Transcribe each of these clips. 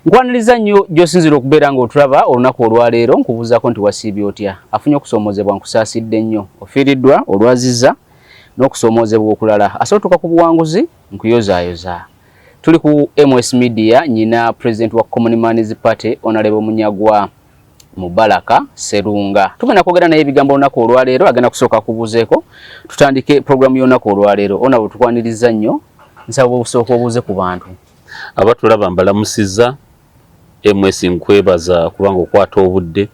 Nkwaniriza nnyo gy'osinziira okubeera ng'otulaba olunaku olwaleero. Nkubuuzaako nti wasiibye otya? Afunye okusoomoozebwa, nkusaasidde nnyo. Ofiiriddwa, olwazizza n'okusoomoozebwa okulala, asobola otuuka ku buwanguzi, nkuyozaayoza. Tuli ku MS Media, nyina president wa Common Man's Party, Honorable Munyagwa Mubaraka Serunga. Tugenda kwogera naye ebigambo olunaku olwaleero. Agenda kusooka kubuuzeeko, tutandike programu y'olunaku olwaleero. Honorable, tukwaniriza nnyo. Nsaba obusooka obuuze ku bantu. Abatulaba mbalamusizza. MS, nkwebaza kubanga okwata obudde.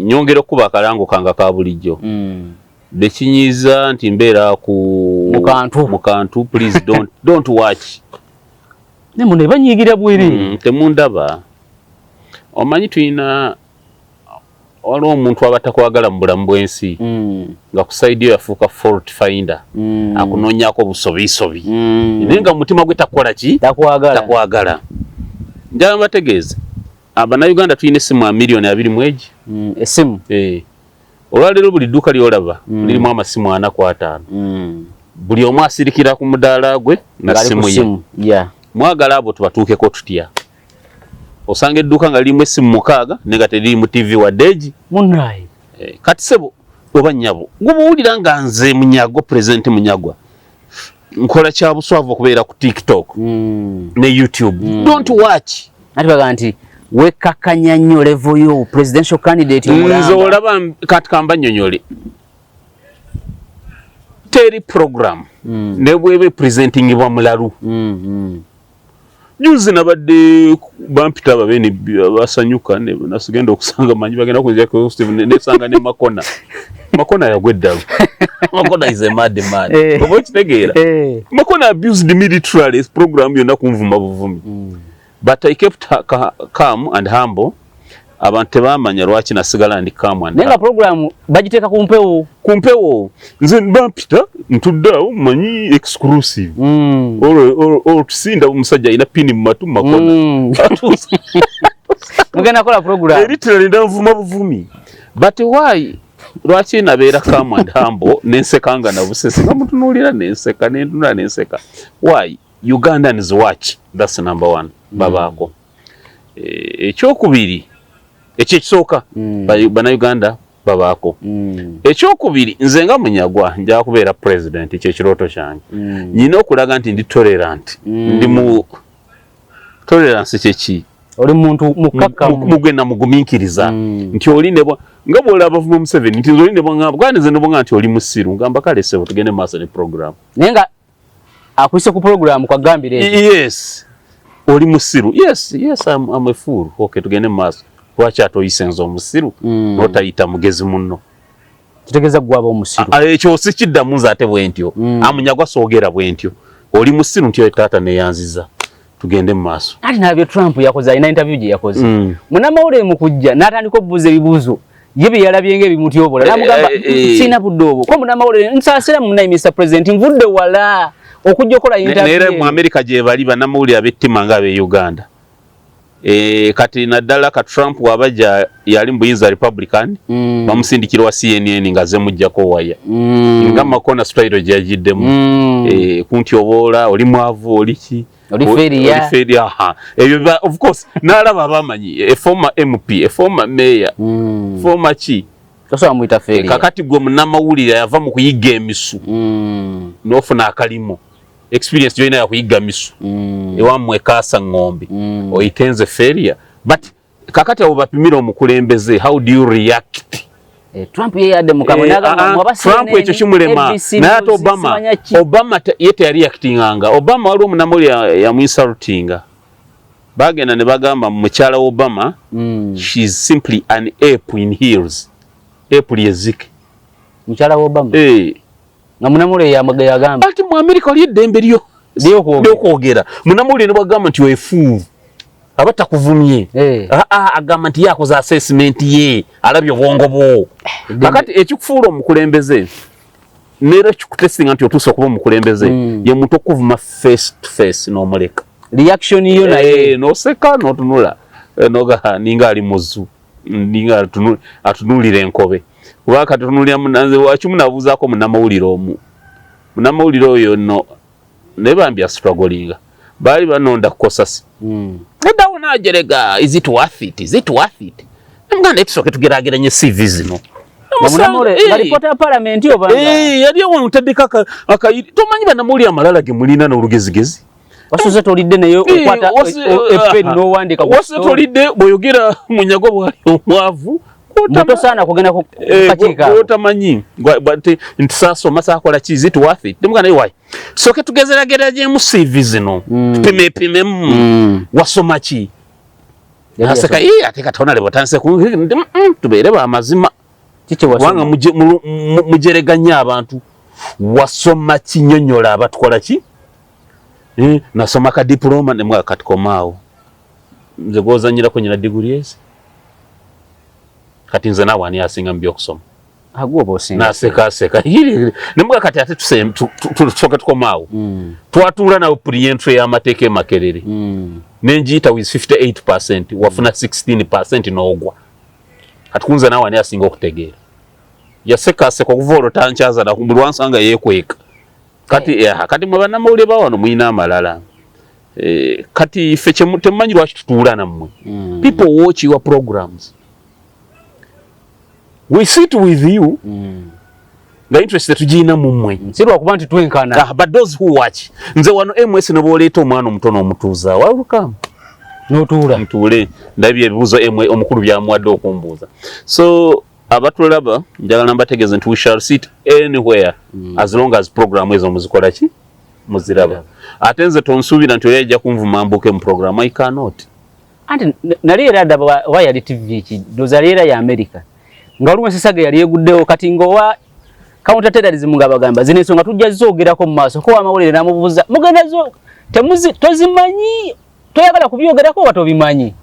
Nyongera okuba akalango kanga ka bulijjo. Bekinyiiza nti mbeera ku Mukantu. Mukantu, please don't watch. Ne muno banyiigira bwereere. Temundaba. Omanyi tulina, waliwo omuntu abatakwagala mu bulamu bw'ensi nga ku side yo yafuuka fault finder, akunoonyaako busobisobi, naye nga mu mutima gwe takukola ki? Takwagala. Takwagala. Njala mbategeeze, Abannayuganda tulina essimu a miliyoni 20 mu egi. Essimu. Eh. Olwaleero buli dduuka lyolaba lirimu amasimu ana ku ataano. Buli omu asirikira ku mudaala gwe na Ng'ali ku simu ye. simu. Mwagala abo tubatuukeko tutya? Osanga edduuka nga lirimu essimu 6 naye nga teririmu TV wadde egi. Munnaye. Eh, kati sebo oba nnyabo, gubuwulira nga nze Munyagwa, Pulezidenti Munyagwa, nkola kya buswavu okubeera ku TikTok ne YouTube. Don't watch. Ati baga nti wekkakkanya nnyo level yo presidential candidate Nze omulamba. olaba kati kamba nnyonnyole, teri program ne bweba presentingibwa mulalu. Juzi nabadde bampita ababeni basanyuka, nasigenda okusanga manyi bagenda kunzijako Steve, nesanga ne Makona. Makona yagwa eddalu. Makona is a mad man. Oba okitegeera? Makona abused me literally, program yonna kunvuma buvumi. But I kept calm and humble. Abantu tebamanya lwaki nasigala ndi calm and Naye nga program bagiteeka ku mpewo. Ku mpewo. Nze bampita, ntudde awo, manyi exclusive. Olwo tusinda omusajja alina pini mu matu, Makona. Mugenda kola program. Literally ndanvuma buvumi. But why? Lwaki nabeera calm and humble nenseka nga nabusese nga mutunuulira nenseka, nentunula nenseka? Why? Ugandans watch. That's number one. Babaako. Ekyokubiri, ekyo ekisooka, Bannayuganda babaako. Ekyokubiri, nze nga Munyagwa nja kubeera president, kyekirooto kyange. Nyina okulaga nti ndi tolerant. Ndi mu tolerance kyeki? Oli muntu mukkakkamu. Mugenda mugumiikiriza. Nti oli nebwa nga bw'olaba bavuma Museveni, nti nze oli nebwangamba gwa nze nebwanga nti oli musiru, ngamba kale ssebo, tugende mu maaso ne program. Naye nga akuyise ku program kwagambira ekyo. Yes, oli musiru. Yes, I'm a fool. Okay, tugende mu maaso. Lwaki ate oyise nze omusiru n'otayita mugezi munno? Kitegeeza gwaba omusiru. Ekyo sikiddamu nze ate bwe ntyo. Amunyagwa soogera bwe ntyo. Oli musiru nti taata neyanziza, tugende mu maaso. Ati nabyo Trump yakoze, alina interview gye yakoze. Munnamawulire mu kujja n'atandika okubuuza ebibuuzo ye bye yalabye ng'ebimutyobola, n'amugamba, "Sirina budde obwo." Ko munnamawulire, "Nsaasira munnaye, Mr President, nvudde wala okujja okukola interview." Naye mu eno." Amerika gye bali bannamawulire ab'ettima nga ab'e Uganda. Kati naddala ka Trump wabajja yali mu buyinza Republican, bamusindikira wa CNN nga zemuggyako waya. Nga Makona style gye yagiddemu. Kuntyoboola, oli mwavu, oli ki? Oli failure. Oli failure, aha. Ebyo of course n'alaba abamanyi, a former MP, a former mayor, former ki. Tosobola muyita failure. Kakati gwe munnamawulire yava mu kuyiga emisu, n'ofuna akalimo, experience gyolina yakuyigga misu, ewammwe kaasa ŋŋombe, oyitenze failure. But kakati abo bapimira omukulembeze, how do you react? Trump ye yadde mukama n'agamba, "Mwaba Trump CNN, ekyo kimulema. ABC Naye ate News, Obama, simanya ki." Obama ye teyareactinganga. Obama waliwo omunnamawulire yamuinsultinga, bagenda ne bagamba mukyala wa Obama, "She's simply an ape in heels." Ape lyezike. Mukyala wa Obama? Eh. Nga munnamawulire yagamba. Ati mu America waliyo eddembe lyo Ly'okwogera. Lyokwogera. Munnamawulire ne bwagamba nti wefuuvu, aba takuvumye. Agamba nti ye akoze assessment ye, alabye obwongo bwo. Kakati ekikufuula omukulembeze neera kikutestinga nti otuuse okuba omukulembeze, ye muntu okuvuma face to face n'omuleka. Reaction yo naye. N'oseka n'otunula. Noga ninga ali muzu, ninga atunuulira enkobe, kuba kati otunuulira nze wakimu nabuuzaako munnamawulire omu, munnamawulire oyo nno naye bambi astrugglinga. Baali banonda kukosasi. Eddawo najerega, "Is it worth it? Is it worth it?" Namuganda, tusooke tugeraageranye CV zino. Alipoota ya palamenti oba? Yali awo ntaddeko akayiri. Tomanyi bannamawulire amalala ge mulina n'olugezigezi. Wasuze tolidde, naye okwata epeni n'owandiika. Wasuze tolidde, bw'oyogera Munyago bwali omwavu. Mutosaana kugenda ku kakiiko. Otamanyi nti saasoma, saakola ki. "Is it worth it?" Nemuganda, naye why sooke tugezerageranyemu CV zino, tupimepimemu, wasoma ki? Aseka, ate katonda le bwatandise, tubeere bamazima, kubanga mujereganya abantu. Wasoma kinyonyola abatukola ki? Nasoma ka diploma. Nemwa kati komaawo, nze gwozanyirako nyina diguri ezi. Kati nze naawe ani asinga mu byokusoma? Naseka aseka. Nemuga kati ate tusooke tukomaawo. Twatuula nawe pre-entry y'amateeka e Makerere, nenjiyita with 58%, wafuna 16% n'ogwa. Kati kunze naawe ani asinga okutegeera? Yasekaaseka. Okuva olwo tankyaza, buli lwansanga yeekweka. Kati kati mwe bannamawulire ba wano mulina amalala. Kati ffe temumanyi lwaki tutuula nammwe. People watch your programs, we sit with you nga interest tetugirina mu mmwe. Si lwakuba nti twenkana. Ah, but those who watch, nze wano ms ne bw'oleeta omwana omutono omutuuza, welcome. N'otuula. Ntuule ndabye ebibuuzo emwe omukulu byamuwadde okumbuuza. So abatulaba, njagala mbategeeze nti we shall sit anywhere as long as program ezo muzikola ki, muziraba. Ate nze tonsuubira nti oli ajja kunvuma mbuuke mu program. I cannot. Anti nali era ddaba oba yali TV ki, ndowooza yali era ya America, nga waliwo ensesage yali eguddewo. Kati ng'owa counter terrorism nga bagamba zino ensonga tujja zoogerako mu maaso, ko amawulire n'amubuuza, "Mugenda zo temuzi, tozimanyi, toyagala kubyogerako oba tobimanyi?"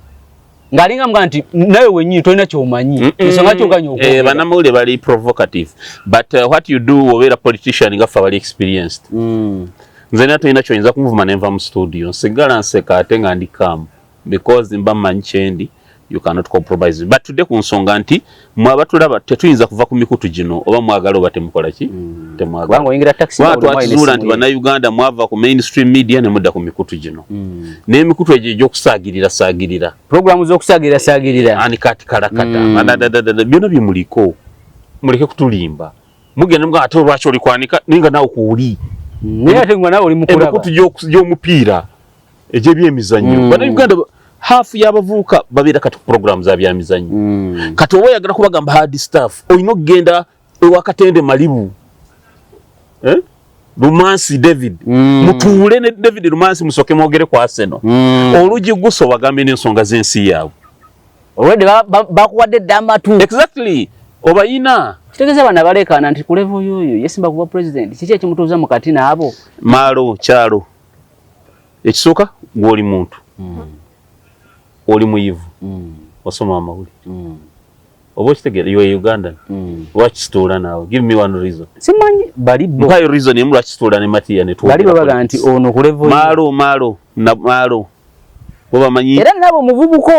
Ng'alinga muga nti nawe wennyini tolina ky'omanyi, ensonga kyoganya okwogera. Bannamawulire bali provocative, but what you do, obeera politician nga ffe abali experienced, nze nina tolina kyoyinza kunvuma nenva mu studio, nsigala nseka ate nga ndi calm because mba mmanyi kyendi. You cannot compromise. But tudde ku nsonga nti mwe abatulaba tetuyinza kuva ku mikutu gino, oba mwagala oba temukola ki, temwagala. Kubanga oyingira taxi. Kubanga twakizuula nti Bannayuganda mwava ku mainstream media ne mudda ku mikutu gino, n'emikutu egyo egy'okusaagirira saagirira. Programu z'okusaagirira saagirira. Ani kati kalakata adadadadada, byonna byemuliko, muleke kutulimba. Mugenda muga ate olwaki oli kwanika, naye nga naawe kuwuli. Naye ate nga nawe oli mukulaba. Emikutu gy'omupiira, egy'ebyemizannyo, Bannayuganda hafu y'abavubuka babeera kati ku programu za byamizannyo. Kati oba oyagala kubagamba hard stuff, olina okugenda ewa Katende Malibu, eh? Lumansi David. Mutuule ne David Lumansi, musooke mwogere ku Arsenal. Olugigusa obagambe n'ensonga z'ensi yaabwe. Olwedde bakuwadde dda amatu. Exactly, obayina. Kitegeeza bano abaleekaana nti ku level yoyo yesimba kuba president, kiki ekimutuuza mu kati naabo? Maalo kyalo ekisooka, gw'oli muntu, oli muyivu, osoma amawulire, oba okitegeera, you are Ugandan. Lwaki situula naawe? Give me one reason. Simanyi bali bo. Mpayo reason emu lwaki situula ne Matiya ne bali babaga nti ono ku level maalo maalo na maalo bo bamanyi. Era nabo omuvubuka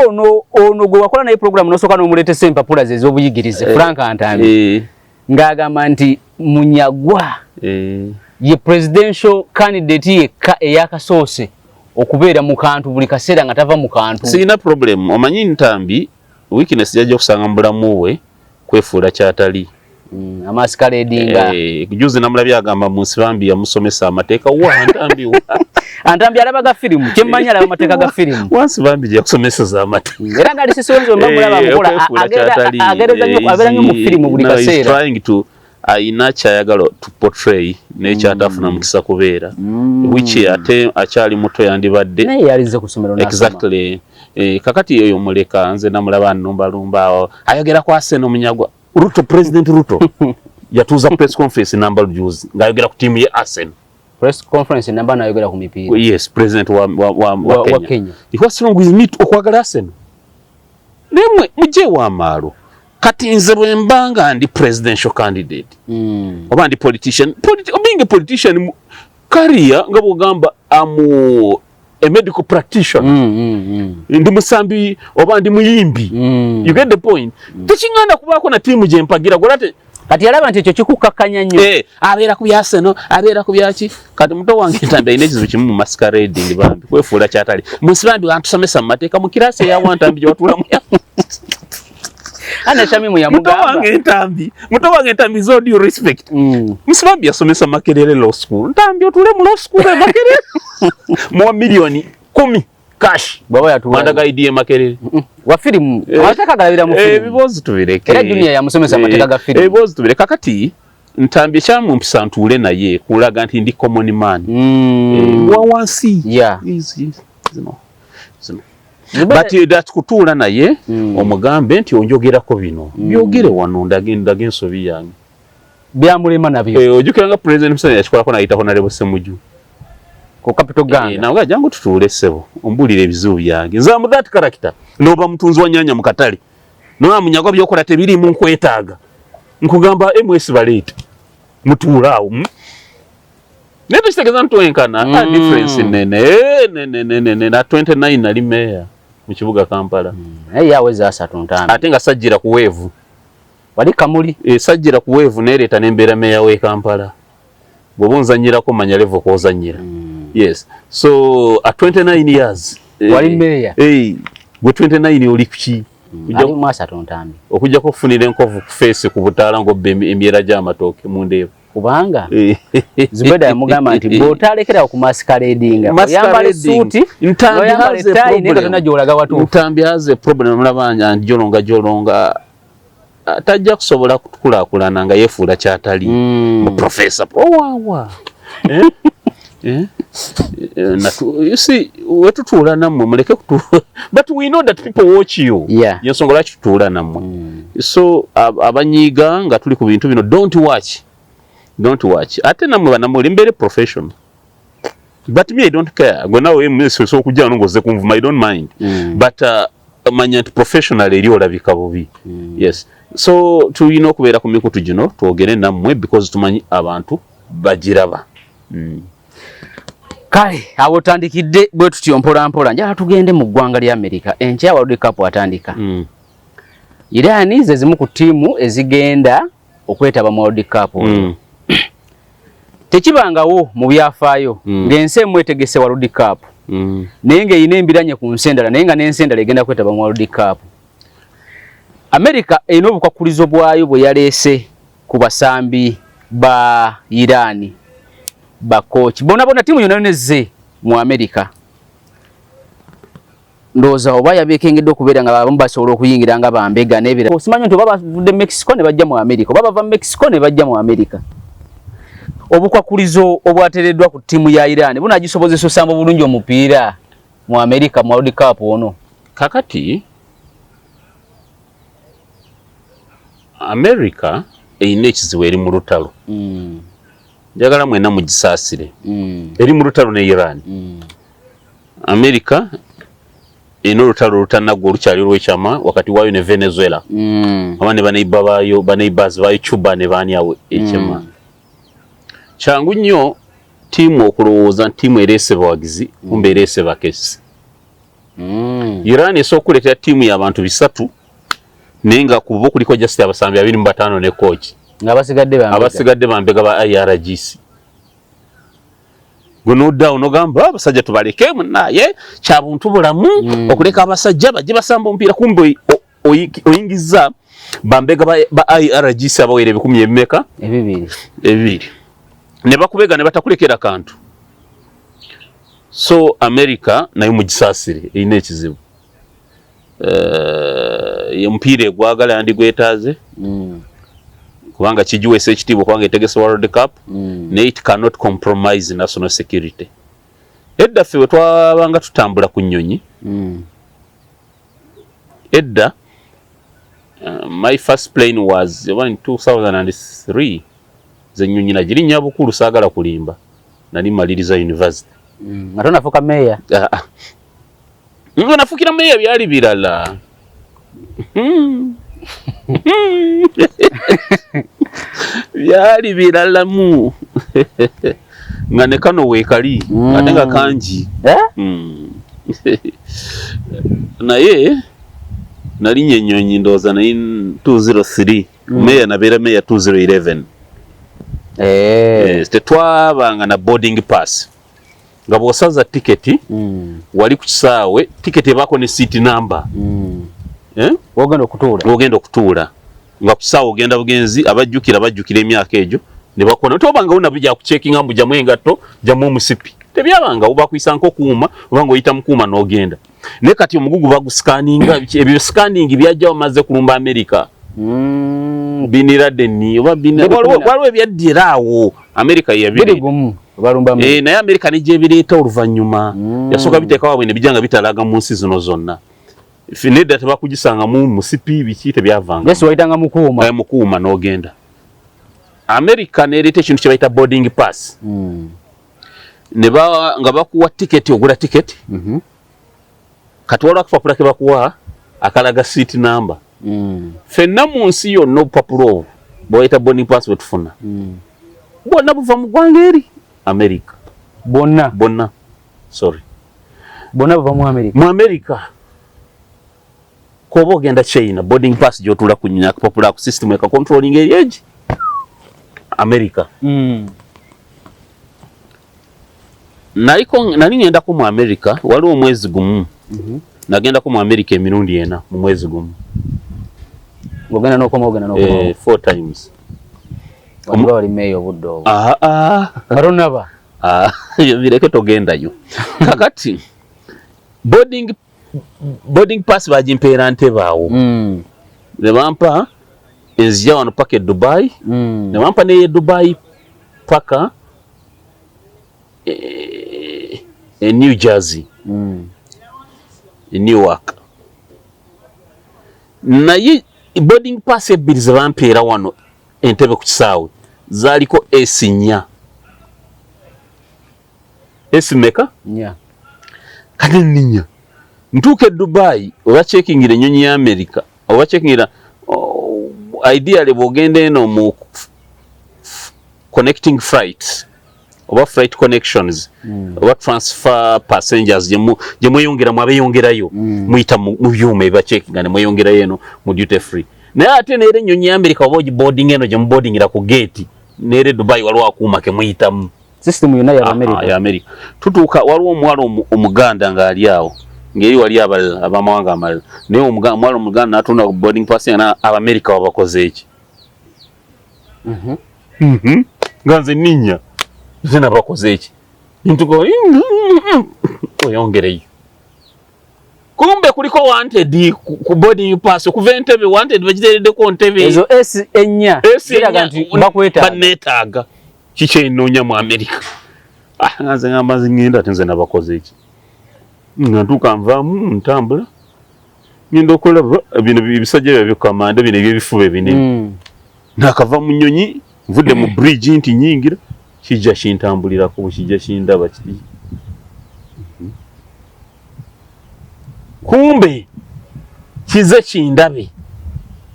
ono gwe wakola naye program n'osooka n'omuleetesa empapula ze ez'obuyigirize, Frank Ntambi, ng'agamba nti Munyagwa ye presidential candidate yekka eyakasoose okubeera mu kantu buli kaseera nga tava mu kantu. Sirina problem. Omanyi Ntambi weakness jajja okusanga mu bulamu bwe kwefuula kyatali. Amasqueradinga. Juzi namulabye agamba mu Nsibambi yamusomesa amateeka. Wa Ntambi wa? Antambi alaba ga firimu, kyemmanyi alaba amateeka ga firimu. Wa Nsibambi gye yakusomeseza amateeka? Era nga alisisiwenzo mba mulaba mukola agereza nnyo, abeera nnyo mu firimu buli kaseera. Trying to ayina kyayagala to portray naye kyatafuna mukisa kubeera, which ate akyali muto yandibadde. Naye yalinze ku ssomero n'asoma. Exactly. Kakati oyo muleka, nze namulaba nnumbalumba awo ayogera ku Arsenal. Munyagwa Ruto, President Ruto yatuuza press conference namba juzi ng'ayogera ku ttiimu ye Arsenal. Press conference namba nayogera ku mipiira. Yes, president wa wa Kenya. Kenya. What's wrong with me okwagala Arsenal? Naye mwe mugyewo amaalo. Kati nze bwe mba nga ndi presidential candidate oba ndi politician, being a politician career nga bwogamba amu a medical practitioner, ndi musambi oba ndi muyimbi, you get the point? Tekiŋŋanda kubaako na ttiimu gye mpagira. Gwe ate Kati yalaba nti ekyo kikukakkanya nnyo. Eh, abeera ku byaseno, abeera ku byaki. Kati muto wange Ntambi alina ekizibu kimu mu masquerading bambi, kwefuula kyatali. Munsi bambi wantusomesa mu mateeka mu kiraasi eya Wantambi gye watuulamu. Ana Shamimu yamugamba. Muto wange Ntambi, muto wange Ntambi, with all due respect. Musibambi yasomesa Makerere Law School. Ntambi otule mu law school e Makerere. Muwa 10 millioni cash. Bw'aba yatuula. Manda ga ID e Makerere. Wa firimu. Amateeka galabira mu firimu. Ebibuuzo tubireke. Era Junior yamusomesa amateeka ga firimu. Ebibuuzo tubireke. Kakati Ntambi ekyamumpisa ntuule naye kulaga nti ndi common man. Wa wansi. Zino. Zino. But that kutuula naye omugambe nti onjogerako bino. Byogere wano ndage ndage ensobi yange. Byamulema nabyo. Ojjukira nga President Museveni yakikolako n'ayita Honorable Ssemujju. Ku Capital Gang. Nawe jangu tutuule ssebo, ombuulire ebizibu byange. Nze am that character. N'oba mutunzi wa nnyanya mu katale. N'oba munyagwa by'okola tebiriimu nkwetaaga. Nkugamba MS baleete. Mutuule awo. Naye tekitegeeza nti twenkana. Difference nnene. Nene, nene, nene. Na 29 nali meeya mu kibuga Kampala. Naye ye aweza 30 Ntambi. Ate nga sajjira ku weevu. Wali Kamuli. Sajjira ku weevu neereeta n'embeera meeya w'e Kampala. Bw'oba onzannyirako manya level kw'ozannyira. Yes. So at 29 years. Wali meeya. Gwe 29 oli ku ki? Ali mu 30 Ntambi. Okujjako okufunira enkovu ku face ku butaala ng'obba emyera gy'amatooke mu ndeeba. Kubanga Zubeda yamugamba nti bw'otalekera ku masquerading, oyambala essuuti, oyambala ettaayi, naye nga tolina gy'olaga watuufu. Ntambi has a problem, mulaba jolonga jolonga, tajja kusobola kukulaakulana nga yeefuula kyatali. Professor owawa. You see, wetutuula nammwe muleke kutu, but we know that people watch you. Yensonga lwaki tutuula nammwe. So abanyiiga nga tuli ku bintu bino, don't watch, don't watch. Ate nammwe bannamawulire mbeere professional, but me I don't care. Gwe nawe MS osobola okujja wano ng'ozze kunvuma, I don't mind. But manya nti professional eri olabika bubi. Yes, so tulina okubeera ku mikutu gino twogere nammwe because tumanyi abantu bagiraba. Kale awo otandikidde bwe tutyo mpola mpola, njala tugende mu ggwanga lya America. Enkya World Cup atandika. Iran ze zimu ku ttiimu ezigenda okwetaba mu World Cup. Tekibangawo mu byafaayo ng'ensi emu etegese World Cup naye ng'erina embiranye ku nsi endala, naye nga n'ensi endala egenda kwetaba mu World Cup. America erina obukwakulizo bwayo bwe yaleese ku basambi ba Iran, bakochi bona bona, ttiimu yonna yonna ezze mu America. Ndowooza oba yabeekengedde okubeera nga abamu basobola okuyingira nga bambega n'ebirala. Simanyi nti oba bavudde Mexico ne bajja mu America oba bava Mexico ne bajja mu America. Obukwakulizo obwateereddwa ku ttiimu ya Iran bunaagisobozesa osamba obulungi omupiira mu America mu World Cup ono? Kakati America erina ekizibu, eri mu lutalo. Njagala mwena mugisaasire. Eri mu lutalo ne Iran. America erina olutalo olutanaggwa olukyali olw'ekyama wakati waayo ne Venezuela aba ne baneiba baayo, baneighbors baayo Cuba ne baani awo ekyama. Kyangu nnyo ttiimu okulowooza nti ttiimu ereese bawagizi, kumbe ereese bakesi. Iran esobola okuleetera ttiimu y'abantu 300 naye nga ku bo kuliko just abasambi 25 ne coach. Nga abasigadde bambega. Abasigadde bambega ba IRGC. Gwe noddawo nogamba abasajja tubaleke munaye kya buntu bulamu okuleka abasajja bajje basamba omupiira, kumbe oyingiza bambega ba IRGC abawera ebikumi ebimeka? 2. 2 ne bakubega ne batakulekera kantu. So America nayo mugisaasire, erina ekizibu. Omupiira egwagala yandigwetaaze kubanga kigiweesa ekitiibwa kubanga etegese World Cup, naye it cannot compromise national security. Edda ffe bwe twabanga tutambula ku nnyonyi, edda, my first plane was oba in 2003, ze nnyonyi nagirinnya bukulu, saagala kulimba, nali maliriza university. Nga tonafuuka meeya? Ah, ah. Nga nafuukira meeya byali birala. Byali biralamu nga ne kano weekali ate nga kangi. Eh? Naye Nalinnya ennyonyi ndowooza naye 203. Meya nabeera meya 2011. Tetwabanga na boarding pass, nga bw'osaza tiketi wali ku kisaawe, tiketi ebaako ne seat number. Eh? Wogenda okutuula. Ogenda okutuula nga ku kisaawe ogenda bugenzi. Abajjukira bajjukira emyaka egyo ne bakona tobangawo nabyo gyakucekinga mbu jamu engatto, jamu omusipi, tebyabangawo. Bakuyisa nkokuuma oba ngaoyita mukuuma n'ogenda. Naye kati omugugu bagusikaninga. Ebyo scanning byajja bamaze kulumba America. Bin Laden oba waliwo ebyaddira awo America. Biri gumu balumba. Eh, naye America negyebireeta oluvannyuma. Yasooka biteeka waabwe ne bijja nga bitalaga mu nsi zino zonna. Nedda, tebakugisangamu musipi, biki, tebyavanga. Yes, wayitanga mukuuma. Eh, mukuuma n'ogenda. America nereeta ekintu kye bayita boarding pass. Ne ba nga bakuwa tiketi, ogula tiketi. Kati waliwo akapapula ke bakuwa akalaga seat number. Ffenna mu nsi yonna obupapula obwo bwebayita boarding pass bwe tufuna bwonna buva mu ggwanga eri America. Bwonna? Bwonna, sorry. Bwonna buva mu America. Mu America. Koba ogenda China, boarding pass gyotula ku nyonyi, akapapula ku system eka controlling eri egi America. Naliko nali ngendako mu America, waliwo omwezi gumu nagendako mu America emirundi ena mu mwezi gumu. Ogenda n'okoma, ogenda n'okoma. Eh, four times. Waliba wali meeya obudde obwo? Ah, ah. Nga tonnaba? Ah, bireke, togendayo. Kakati boarding pass bagimpeera ntebaawo. Ne bampa enzija wano paka e Dubai. Ne bampa neye Dubai paka e New Jersey, e Newark. Naye boarding pass ebbiri ze bampeera wano entebe ku kisaawe zaaliko S nnya. S meka? Nnya. Kati nninya ntuuka e Dubai, oba checkingira ennyonyi ya America oba checkingira, oh, ideally bw'ogenda eno mu connecting flights oba flight connections oba transfer passengers, gye mweyongeramu, abeeyongerayo muyita mu byuma ebibacheckinga ne mweyongerayo eno mu duty free. Naye ate neera ennyonyi ya America oba ogiboarding eno gye muboardingira ku gate, neera e Dubai waliwo akuuma ke muyitamu. System yonna ya Aha, America. Ya America. Tutuuka, waliwo omuwala omuganda ng'ali awo, ng'eri wali abalala abamawanga amalala, naye omuwala omuganda n'atunda ku boarding pass nga Abamerika wabakoze eki. Nga nze nninnya, nze nabakoze eki, ntuka oyongereyo, kumbe kuliko wanted ku boarding pass okuva Entebe. Wanted bagiteereddeko Ntebe. Ezo S ennya S ziraga ennya, nti bakwetaaga. Banneetaaga. Kikyenoonya mu Amerika? Ah, nga nze ngamba nze ngenda, ate nze nabakoze eki? Nga ntuuka nvaamu, ntambula ngenda okulaba bino ebisajja bya bikamanda bino ebyebifuba ebinene. Nakava mu nnyonyi, nvudde mu bridge nti nyingira, kijja kintambulirako bwe kijja kindaba kiri. Kumbe kize kindabe.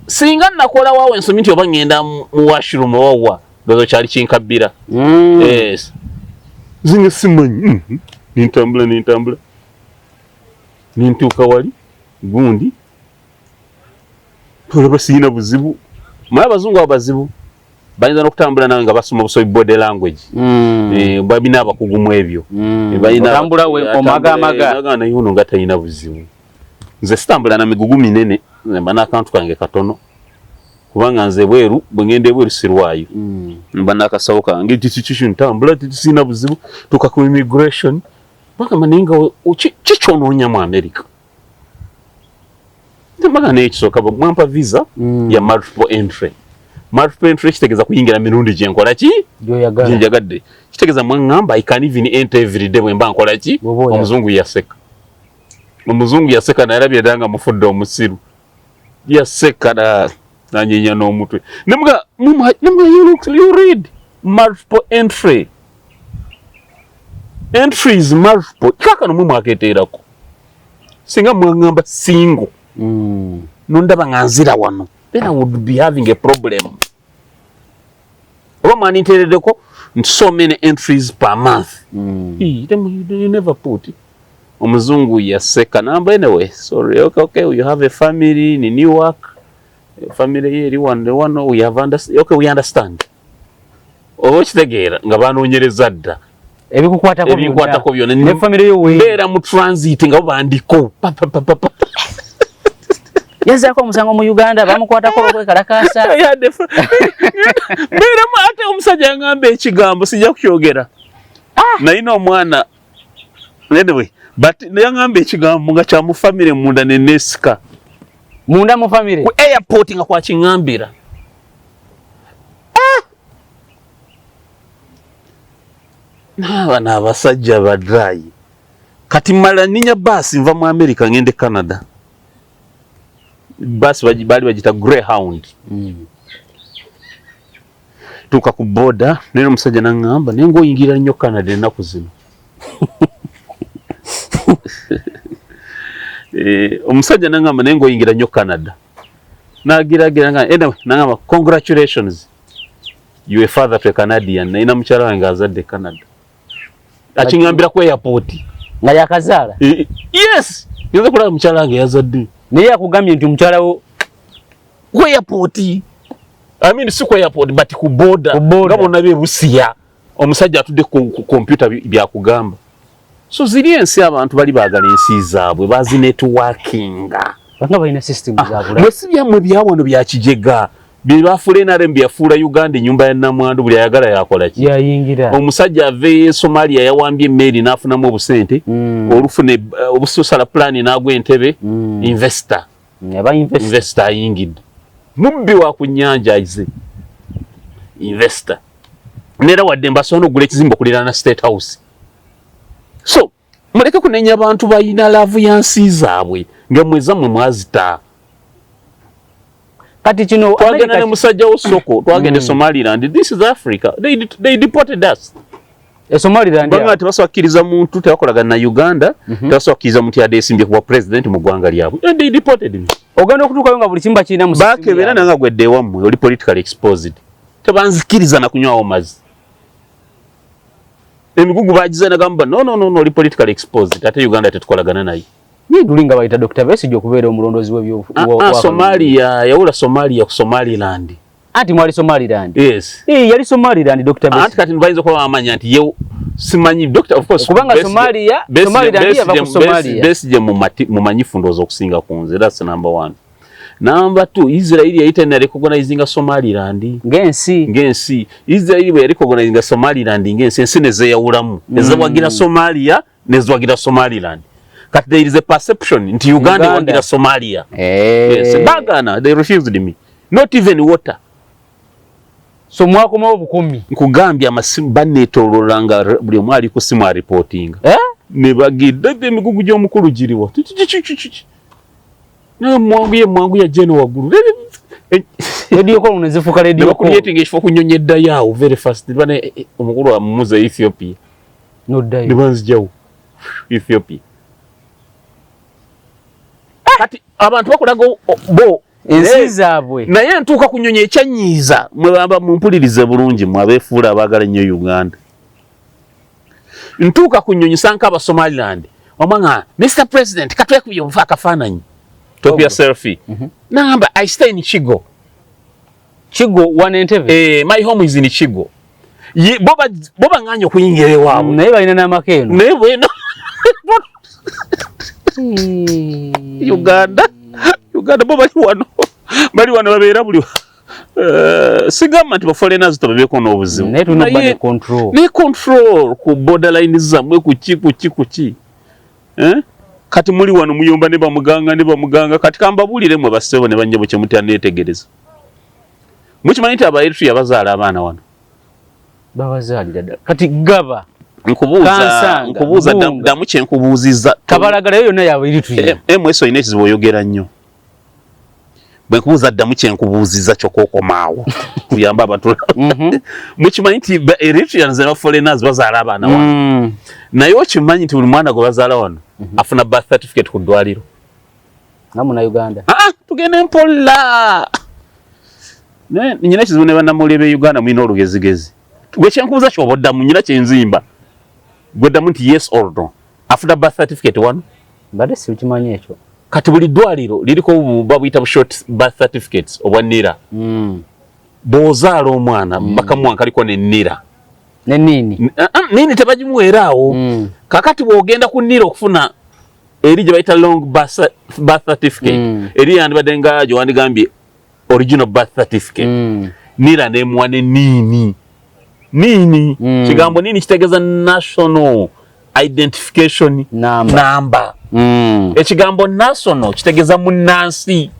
Singa nakola waawo ensobi nti oba ngenda mu washroom oba wa, ndowooza kyali kinkabbira. Yes. Nze simanyi. Nintambula, nintambula, nintuuka wali gundi, olaba siyina buzibu. Maye abazungu abo bazibu, bayinza n'okutambula nawe nga basoma busobi body language. Eh, babina abakugu mu ebyo. Eh, Otambula we omagamaga. Naye naye ono nga talina buzibu. Nze sitambula na migugu minene, nze mba n'akantu kange katono, kubanga nze bweru bwe ngenda ebweru sirwayo. Mba n'akasawo kange kiki, ntambula sirina buzibu. Tuuka ku immigration, bagamba, naye nga kikyonoonya mu America? Mbaga, naye ekisooka mwampa visa ya multiple entry. Multiple entry kitegeeza kuyingira mirundi gyenkola ki? Gyoyagala. Gyenjagadde. Kitegeeza mwaŋŋamba I can even enter every day bwe mba nkola ki? Bw'oba oyagala. Omuzungu yaseka, omuzungu yaseka, nalabye ddala nga mufudde omusiru. Yaseka nanyenya n'omutwe. Nemuga, nemuga, you look, you read multiple entry, entries multiple, kakano mwe mwaketeerako. Singa mwaŋŋamba single, nondaba nga nzira wano, then I would be having a problem. Oba mwaninteereddeko nti so many entries per month. Then you never put. Omuzungu yaseka namba, anyway, sorry, okay, you have a family in Newark, family ye eri wano wano, we have understand, okay, we understand. Oba okitegeera nga banoonyereza dda ebikukwatako. Ebinkwatako byonna. Ne family yo we. Mbeera mu transit nga bo bandiko. Pa, pa, pa, pa, pa. Yazzaako omusango mu Uganda, bamukwatako olwokwekalakaasa. Mbeeramu ate omusajja yaŋŋamba ekigambo sijja kukyogera. Nalina omwana anyway, but yaŋŋamba ekigambo nga kya mu family munda neneesika. Munda mu family. Ku airport nga kwakiŋŋambira. Ah! Bano abasajja badaayi. Kati mala ninya baasi nva mu America ngende Canada. Baasi baali bagita Greyhound. Tuuka ku border naye omusajja naŋŋamba, naye ng'oyingira nnyo Canada ennaku zino. Omusajja naŋŋamba, naye ng'oyingira nnyo Canada. Nagiragira nga anyway, naŋŋamba congratulations, you a father to a Canadian. Nalina mukyala wange azadde e Canada. Akiŋŋambira ku airport. Nga yakazaala? Yes, ngenze kulaba mukyala wange yazadde. Naye yakugambye nti omukyala wo? Ku airport. I mean, si ku airport but ku border. Ku border. Nga bonna bebusiya. Omusajja atudde ku computer byakugamba. So ziri ensi abantu bali baagala ensi zaabwe bazinetworkinga. Banga balina system zaabula. Mwe si byammwe bya wano bya kijega. Bye bafuula NRM byafuula Uganda ennyumba ya namwandu, buli ayagala yakola ki? Yayingira. Omusajja ave e Somalia yawambye emmeeri n'afunamu obusente, olufuna obususala plan n'agwa entebe, investor. Aba investor. Investor ayingidde. Mubbi wa ku nnyanja aze. Investor. Neera wadde mbasobola okugula ekizimbe okuliraana State House. So muleke kunenya abantu balina love ya nsi zaabwe nga mmwe zammwe mwazita. Kati kino twagenda ne musajja wo Soko, twagenda e Somaliland. This is Africa. They deported us. E Somaliland. Banga tebasobola kukkiriza muntu, tebakolagana na Uganda, tebasobola kukkiriza muntu yadde esimbye kuba president mu ggwanga lyabwe. And they deported me. Ogenda okutuukayo nga buli kimu bakirina mu system Bakebera yaabwe. Nanga gwedde ewammwe oli politically exposed. Tebanzikiriza na kunywawo mazzi. Emigugu bagiza nagamba no, no, no, no, oli politically exposed, ate Uganda tetukolagana naye. Ninduli nga bayita Dr. Besigye okubeera omulondozi w'ebyo. Somalia, yawula Somalia ku Somaliland. Anti mwali Somaliland. Yes. Eh, yali Somaliland Dr. Anti Besigye. Kati bayinza okuba bamanya nti ye simanyi doctor, of course. Kubanga Besigye- Somalia, Besigye- Somaliland yava ku Besigye- Somalia. Besigye mumanyifu ndowooza okusinga ku nze. That's number one. Number two, Israel yali tena recognizinga Somaliland ng'ensi. Ng'ensi. Israel bwe yarecognizinga Somaliland ng'ensi, ensi ne zeeyawulamu. Eziwagira Somalia neziwagira Somaliland. Kati there is a perception nti Uganda Uganda. ewagira Somalia. Eh. Yes, bagana, they refused me. Not even water. So mwakomawo bukumi. Nkugambye amasimu banneetooloola nga buli omu ali ku simu aripootinga. Eh? Ne bagidde emigugu gy'omukulu giriwa. Ki? Naye mwangu ye mwangu yajja eno waggulu. Radio call ne zifuuka radio Ne call. bakucreatinga ekifo ku nnyonyi eddayo awo very fast. Bane omukulu amuze Ethiopia. Noddayo. Ne banzigyawo Ethiopia. Kati abantu bakulaga bo ensi Naye- zaabwe. Naye ntuuka ku nnyonyi ekyanyiiza, mwe bamba mumpulirize bulungi mwe abeefuula abaagala ennyo Uganda. Ntuuka ku nnyonyi sanka aba Somaliland. Omanga, Mr. President, katwekubye obufa akafaananyi. Twekubya selfie. Nagamba, I stay in Kigo. Kigo wano Entebbe. Eh, my home is in Kigo. Ye, bo baŋŋaanye okuyingira ewaabwe. Naye balina n'amaka eno. Naye bweno. Uganda. Uganda bo bali wano. Bali wano babeera buli sigamba nti ba foreigners tebabeeko n'obuzibu. Naye tulina okuba ne control. Ne control ku borderline zammwe kuki kuki kuki. Eh? Kati muli wano muyomba ne bamuganga ne bamuganga, kati kambabuulire mmwe bassebo ne bannyabo kye mutya neetegereza. Mukimanyi nti aba Eritrea bazaala abaana wano? Babazaalira ddala. Kati gaba. Nkubuuza, Kansanga, nkubuuza, Bunga. ddamu kye nkubuuzizza. Kabalagala yo yonna yaabwe Eritrea. MS olina ekizibu oyogera nnyo. Bwe nkubuuza ddamu kye nkubuuzizza kyokka okomaawo. Tuyambe abantu. Mukimanyi nti ba Eritreans ne ba foreigners bazaala abaana wano. Naye okimanyi nti buli mwana gwe bazaala wano afuna birth certificate ku ddwaliro. Nga Munnayuganda. Ah, tugende mpola. Naye nnyina ekizibu ne bannamawulire b'e Uganda mulina olugezigezi. Gwe kye nkubuuza ky'oba oddamu, nnyina kye nzimba. Gwe ddamu nti yes or no. Afuna birth certificate wano. Mbadde sikimanyi ekyo. Kati buli ddwaliro liriko babuyita bu short birth certificates obwa NIRA. Bw'ozaala omwana bakamuwa nkaliko ne NIRA. Ne NIN. NIN tebagimuweera awo. Kakati bw'ogenda ku NIRA okufuna eri gye bayita long birth certificate, eri yandibadde nga gye wandigambye original birth certificate. NIRA n'emuwa ne NIN. NIN kigambo NIN kitegeeza national identification number. Ekigambo national kitegeeza munnansi.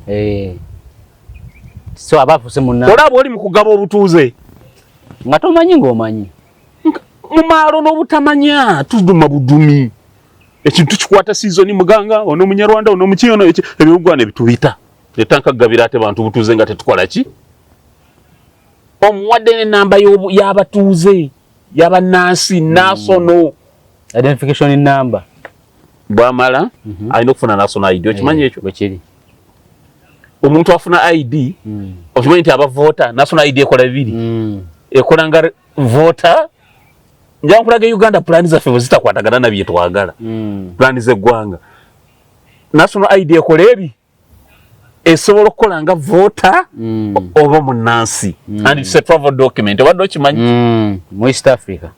So abaafuse munnansi. Olaba oli mu kugaba obutuuze nga tomanyi ng'omanyi. Mu maalo n'obutamanya tuduma budumi. Ekintu kikwata season, muganga ono Munyarwanda, ono muki, ono ebigwa ne bituyita. Netanka kugabira ate bantu butuuze nga tetukola ki? Omuwadde n'ennamba y'abatuuze, y'abannansi, national identification number. Bwamala alina okufuna national ID. Okimanyi ekyo? Bwe kiri. Omuntu afuna ID, okimanyi nti aba voter, national ID ekola bibiri. Ekola nga voter. Nja nkulaga Uganda plan zaffe bwe zitakwatagana na bye twagala. Plan z'eggwanga. National ID ekola ebi esobola okukola nga voter oba munnansi. And it's a travel document. Obadde okimanyi? Mu East Africa.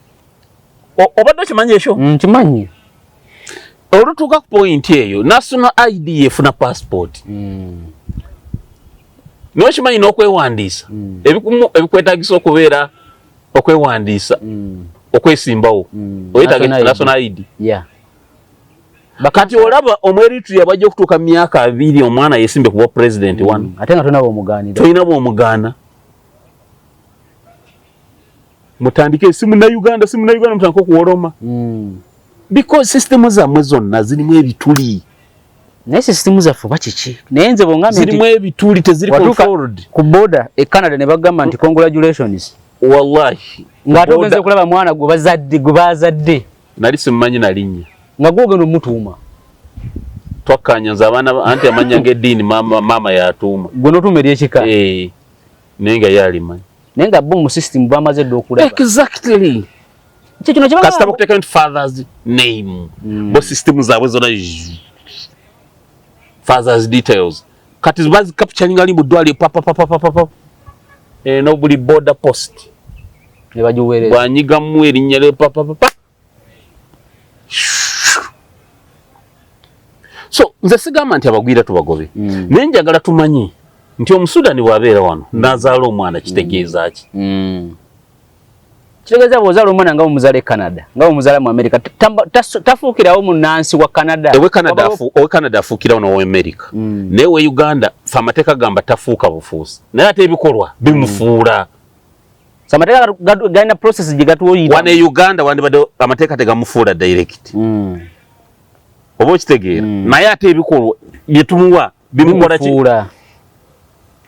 Obadde okimanyi ekyo? Nkimanyi. Olutuuka ku point eyo, national ID efuna passport. Naye okimanyi n'okwewandiisa, ebikwetaagisa okubeera okwewandiisa, okwesimbawo, oyetaaga National ID. national ID. Kati olaba Omweritrea bajja okutuuka mu myaka 20 omwana yesimbe kuba president wano. Ate nga tolina bw'omugaanira. Tolina bw'omugaana. Mutandike si Munnayuganda, si Munnayuganda, mutandike okuwoloma. Because system zammwe zonna zirimu ebituli. Naye system zaffe oba kiki? Naye nze bw'ongambye nti zirimu ebituli, teziri watuuka controlled. ku border e Canada ne bagamba nti congratulations. Wallahi. Ng'ate ogenze okulaba mwana gwe bazadde, gwe bazadde. Nali simmanyi na linnya. Nga gw'ogenda omutuuma. Twakkaanya nze abaana anti amannya g'eddiini maama yatuuma. Gwe n'otuuma ery'ekika. Naye nga ye alimanyi. Naye nga bo mu system bamaze dda okulaba. Exactly. Kye kino kye Kasita bagamba. bakuteeka nti father's name. Bo system zaabwe zonna father's details. Kati bazicapturinga ali mu ddwaliro pa pa pa pa pa pa pa. No buli border post. Ne bagiweereza. Bw'anyigamu erinnya lye pa pa pa pa. So nze sigamba nti abagwira tubagobe. Naye njagala tumanye nti Omusudani bw'abeera wano n'azaala omwana kitegeeza ki? Kitegeeza bw'ozaala omwana nga bw'omuzaala e Canada, nga bw'omuzaala mu America, tafuukirawo munnansi wa Canada. Owe Canada owe Canada afuukirawo n'owe America. Naye we Uganda ffe amateeka gamba tafuuka bufuusi. Naye ate ebikolwa bimufuula. So amateeka galina process gye gatuwoyita. Wano e Uganda wandibadde amateeka tegamufuula direct. Oba okitegeera. Naye ate ebikolwa bye tumuwa bimukola ki? Bimufuula.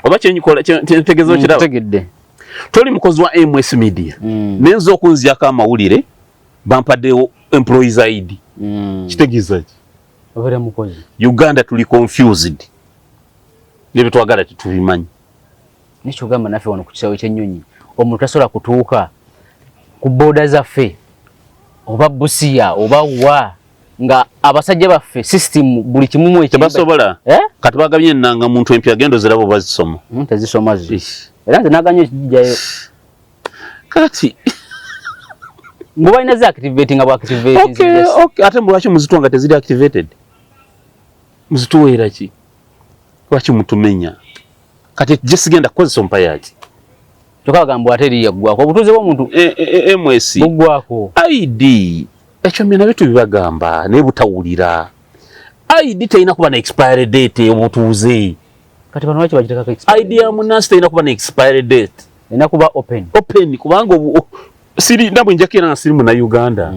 Oba kyenkola, kyentegeeza okiraba? Ntegedde. Toli mukozi wa MS Media. Naye nze okunziyako amawulire bampaddewo employees ID. Kitegeeza ki? Obeera mukozi. Uganda tuli confused. Ne twagala tetubimanyi. Nekyogamba naffe wano ku kisaawe ky'ennyonyi omuntu tasobola kutuuka ku booda zaffe oba Busia oba wa nga abasajja baffe system buli kimu mu ekiyimba. Tebasobola. Kati bagabye ennanga muntu empya gendo zirabo bazisoma. Tezisoma zo. Ish. Era nze naganye okugyayo. Kati mbu balina zi activating nga bwa activating. Okay, okay. Ate mbu lwaki muzituwa nga teziri activated? Muzituweera ki? Lwaki mutumenya? Kati je sigenda kukozesa ompa yaki? Kyokka bagamba ate eri yaggwako. Obutuuze bw'omuntu MS. buggwako. ID. Ekyo byonna bitu bibagamba naye butawulira. ID terina kuba na expiry date obutuuze. Kati bano lwaki bagiteekako expiry ID ya munnansi terina kuba na expiry date. Erina kuba open. Open kubanga siri nabwe nja era nga siri munna-Uganda.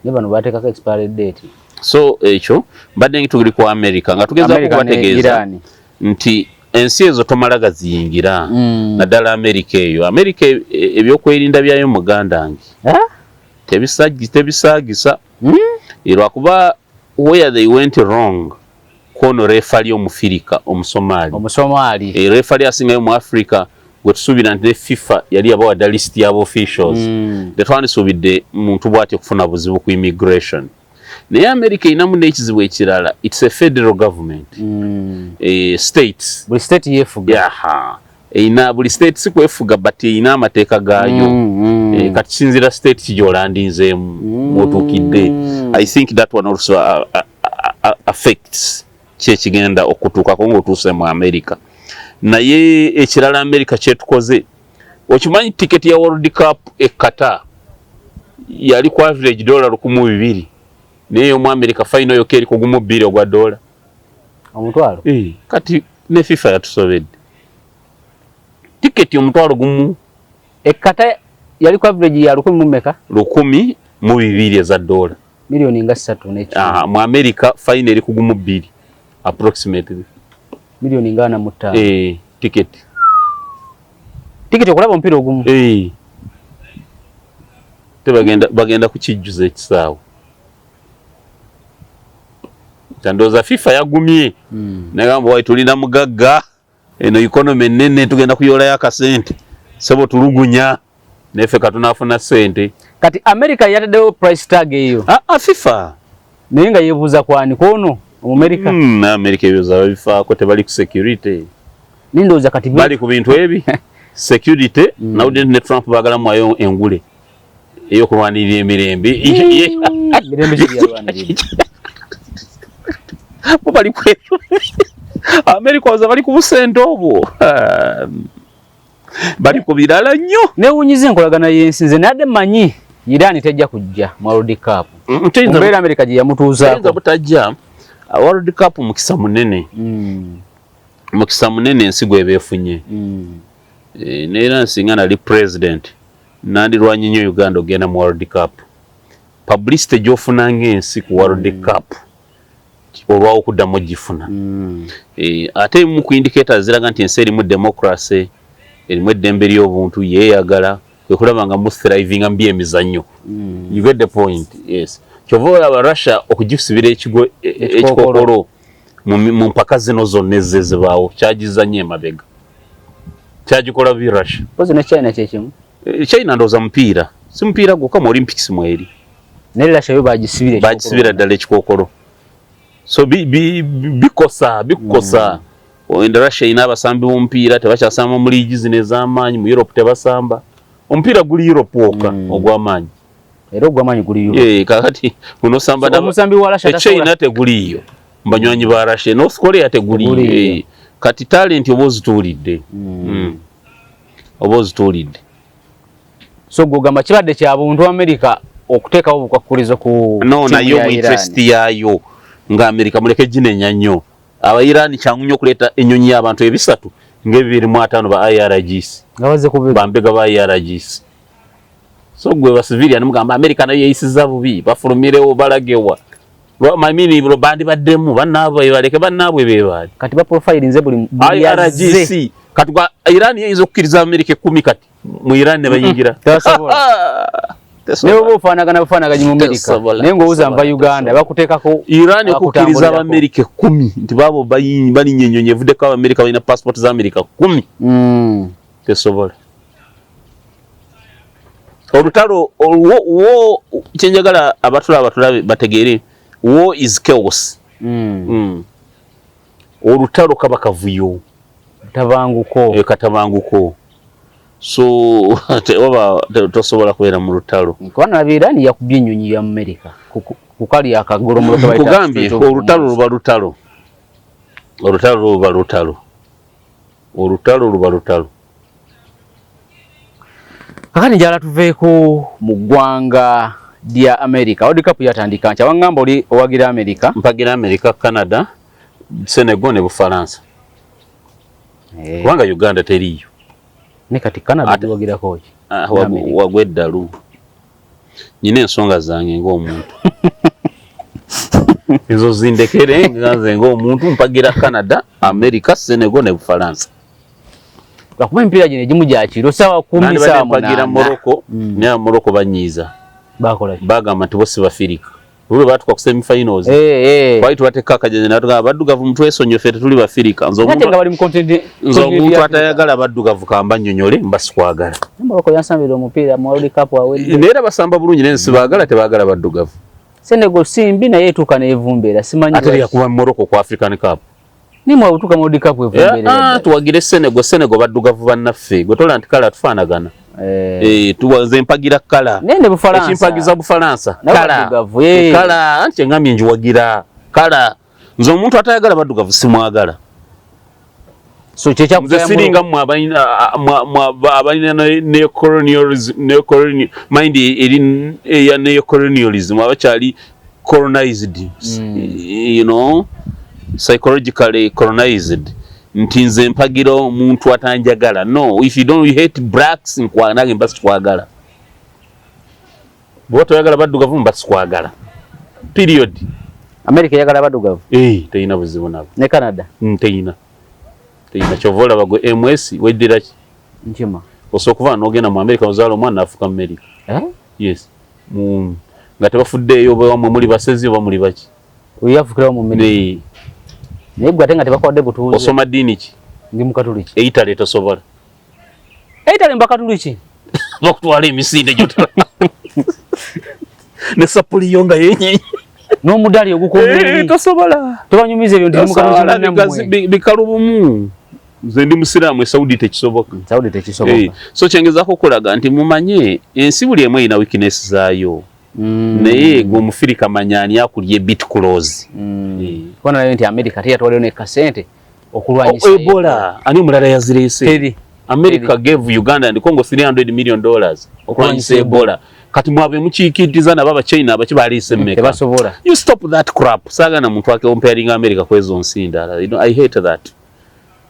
Ne bano bateekako expiry date. So ekyo mbadde tuli ku America nga tugezaako America ne kubategeeza Iran. nti ensi ezo tomala gaziyingira. Naddala America eyo. America ebyokwerinda byayo muganda wange. Tebisaagisa. Lwakuba where they went wrong kwono referee Omufirika Omusomaali. Omusomaali. Referee asingayo mu Africa. Gwe tusuubira nti ne FIFA yali yabawadda list y'aba officials. Tetwandisuubidde muntu bw'atyo okufuna buzibu ku immigration. Naye America erinamu n'ekizibu ekirala, it's a federal government. States Buli state yeefuga. Yaha, erina buli state si kwefuga, but erina amateeka gaayo. Kati kisinziira state ki gy'olandinzeemu mw'otuukidde. I think that one also affects ki ekigenda okutuukako ng'otuuse mu America. Naye ekirala America kyetukoze, okimanyi tiketi ya World Cup e Qatar yali ku average dola 1200, naye omu America final yokka eri ku 12 ogwa dola. Omutwalo. Kati ne FIFA yatusobedde, tiketi 10,000. E Qatar yali ku average ya lukumi mu mmeka? 1200 eza dola. Miliyoni nga ssatu n'ekitundu. Aha, mu America final eri ku 12 approximately. Miliyoni nga 45. Tiketi. Tiketi okulaba omupiira ogumu. Tebagenda, bagenda kukijjuza ekisaawe. Ndowooza FIFA yagumye nagamba, wai tulina mugagga, eno economy ennene, tugenda kuyolayo akasente, sebo tulugunya neffe katunafuna sente. Kati America yataddewo price tag eyo? Ah, ah, FIFA. Naye nga yeebuuza kwani kwono Omumerika. America ebyo zaba bifaako, tebali ku security. Nindowooza kati bali ku bintu ebi security. Nawulidde ne Trump baagala mwayo engule ey'okulwanirira emirembe. Mirembe ki gyeyalwanirira? Bo bali ku ebyo, America oza bali ku busente obwo. Ah, bali ku birala nnyo. Newunyiza enkolagana y'ensi. Nze nadde mmanyi Iran tejja kujja mu World Cup. Mbeera America gye Teyinza yamutuuzaako. Butajja World Cup mukisa munene. Mukisa munene ensi gweba efunye. Neera nsinga nali president, nandirwanye nnyo Uganda ogenda mu World Cup. Publicity gy'ofuna ng'ensi ku World Cup olwawo okuddamu ogifuna. Ate emu ku indicators ziraga nti ensi erimu democracy, erimu eddembe ly'obuntu, yeeyagala, kwe kulaba nga mu thrivinga mu byemizannyo. You get the point? Yes. Kyova olaba Russia okugisibira ekigo Ekikookolo. Ekikookolo mu mpaka zino zonna ezze zibaawo kyagiza nnyo emabega, kyagikola bi Russia. Mpozi ne China kyekimu. China ndowooza mupiira, si mupiira gwokka, mu Olympics mweri. Naye Russia yo bagisibira ekikookolo. Bagisibira ddala ekikookolo, so bikosa bikukosa. Enda Russia erina abasambi b'omupiira tebakyasamba mu liigi zino ez'amaanyi mu Europe, tebasamba omupiira guli Europe wokka ogw'amaanyi. Era ogw'amaanyi guli Europe. Kakati onosamba So, omusambi wa Russia e China teguliiyo, banywanyi ba Russia. North Korea teguliiyo. Teguliiyo. Kati talent oba ozituulidde. Oba ozituulidde. So gwogamba kibadde kya buntu America okuteekawo obukwakkulizo ku No, ttiimu nayo ya mu Iran. interest yaayo nga America, muleke ginenya nnyo aba Iran. Kyangu nnyo okuleeta ennyonyi y'abantu ebisatu ng'ebibiri mu ataano ba IRGC. Nga bazze kubega. Bambega ba IRGC. So gwe ba civilian mugamba America nayo yeyisiza bubi, bafulumirewo balagewa? Mamini bandi baddemu bannaabwe, baleke bannaabwe bebaali. Kati ba profile nze buli yazze. IRGC kati gwa Iran yeyinza okukkiriza America 10 kati mu Iran ne bayingira? Tebasobola. Tesobola. Naye oba ofaanagana bufaanaganyi mu America, Tesobola, naye ng'owuza nva tesobola, Uganda, tesobola. bakuteekako Iran okukkiriza bakutambulirako. Abamerika 10 nti baabo balinnya ennyonyi evuddeko Abamerika balina passport za Amerika 10, tesobola. Olutalo olwo wo, kyenjagala abatulaba batulabe bategeere, war is chaos. Olutalo kaba kavuyo. Tabanguko. Katabanguko. So oba tosobola kubeera mu lutalo. Kuba nalaba Iran yakubye ennyonyi ya America ku kali akagolomolo ke bayita Nkugambye, Strait of olutalo Hormuz. Luba lutalo, olutalo luba lutalo, olutalo luba lutalo. Kakati njala tuveeko mu ggwanga lya America. World Cup yatandika nkya. Waŋŋamba oli owagira America. Mpagira America, Canada, Senegal ne Bufalansa. Kubanga Uganda teriiyo. Ne kati Canada giwagirako ki? Ah, Ne America. Wagwa eddalu, nyina ensonga zange ng'omuntu, ezo zindekere. Nga nze ng'omuntu mpagira Canada, America, Senegal ne Bufalansa. Lwakuba emipiira gino egimu gyakiro saawa 10, Nandibadde saawa mpagira 8. Morocco, naye Morocco banyiiza. Bakola ki? Bagamba nti bo si Bafirika. Lwe batuka ku semi finals. Twali tubateeka akajanja natugamba abaddugavu mutwesonyiwe, ffe tetuli Bafirika. Nze Ate nga bali mu continent. Nze omuntu atayagala baddugavu kamba nnyonnyole, mba sikwagala. Morocco yansambira omupiira mu World Cup awedde. Naye era basamba bulungi, naye nsibaagala, tebaagala baddugavu. Senegal si mbi, naye etuuka n'evumbeera, simanyi Ate lwaki. Yakuba Morocco ku African Cup. Nimwe otuuka mu World Cup evumbeera. Tuwagire Senegal. Senegal baddugavu bannaffe. Gwe tola nti colour tufaanagana. Nze mpagira colour. Naye ne Bufalansa. Ekimpagiza Bufalansa. Nabo Colour. baddugavu, Colour, anti engambye njiwagira. Colour. Nze omuntu atayagala baddugavu simwagala. So kye Nze kyakutaya siringa mmwe abalina neocolonialism, neocolonial mind eri eya neocolonialism, abakyali colonized, psychologically colonized, nti nze mpagira omuntu atanjagala. No, if you don't, you hate blacks, nange mba sikwagala. Bw'oba toyagala baddugavu, mba sikwagala, period. America eyagala baddugavu. Eh, teyina buzibu nabo. Ne Canada. Teyina. Kyova olaba gwe ms weddira ki? Nkima. Osobola okuva n'ogenda mu America, ozaala omwana n'afuuka mu America. Eh? Yes, nga tebafuddeeyo oba wamwe muli basezi oba muli baki. Oyo yafukirawo mu America. Naye gwe ate nga tebakuwadde butuuze. Osoma ddiini ki? Ndi Mukatuliki. Eitale tosobola. Eitale mbakatuliki. Bakutwala emisinde gyotala ne sapuli yo nga yenyenye. N'omudaali ogukomye. Tosobola. Tobanyumiza ebyo nti ndi Tosobola, Mukatuliki munnammwe. Bikalubumu. Nze ndi Musiraamu, e Saudi tekisoboka. Saudi tekisoboka. So kyengezaako okulaga nti mumanye ensi buli emu erina weakness zaayo. Naye gwe Omufirika manya ani akulya bit close. Kubona nayo nti America teyatwaleyo ne kasente okulwanyisa Oh, Ebola ani omulala yazireese? Teri. America gave Uganda and Congo $300 million okulwanyisa Ebola. Kati mwabe mukiikiriza nabo Abachina abaki baleese mmeka? Tebasobola. You stop that crap. Saagala muntu akomparinga America kwezo nsi ndala. I hate that.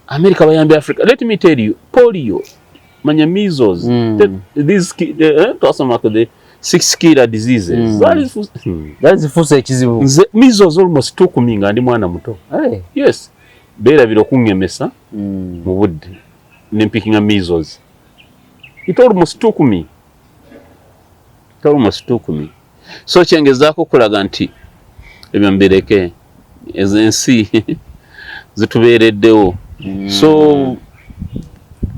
America bayambye Africa. Let me tell you, polio, manya measles, these twasoma ku the six killer diseases. Zaali zifuuse ekizibu. Nze measles almost took me nga ndi mwana muto. Hey. Yes. Beerabira okuŋŋemesa mu budde ne mpickinga measles. It almost took me. It almost took me. So kyengezaako okulaga nti ebyo mbireke, ezo ensi zitubeereddewo. So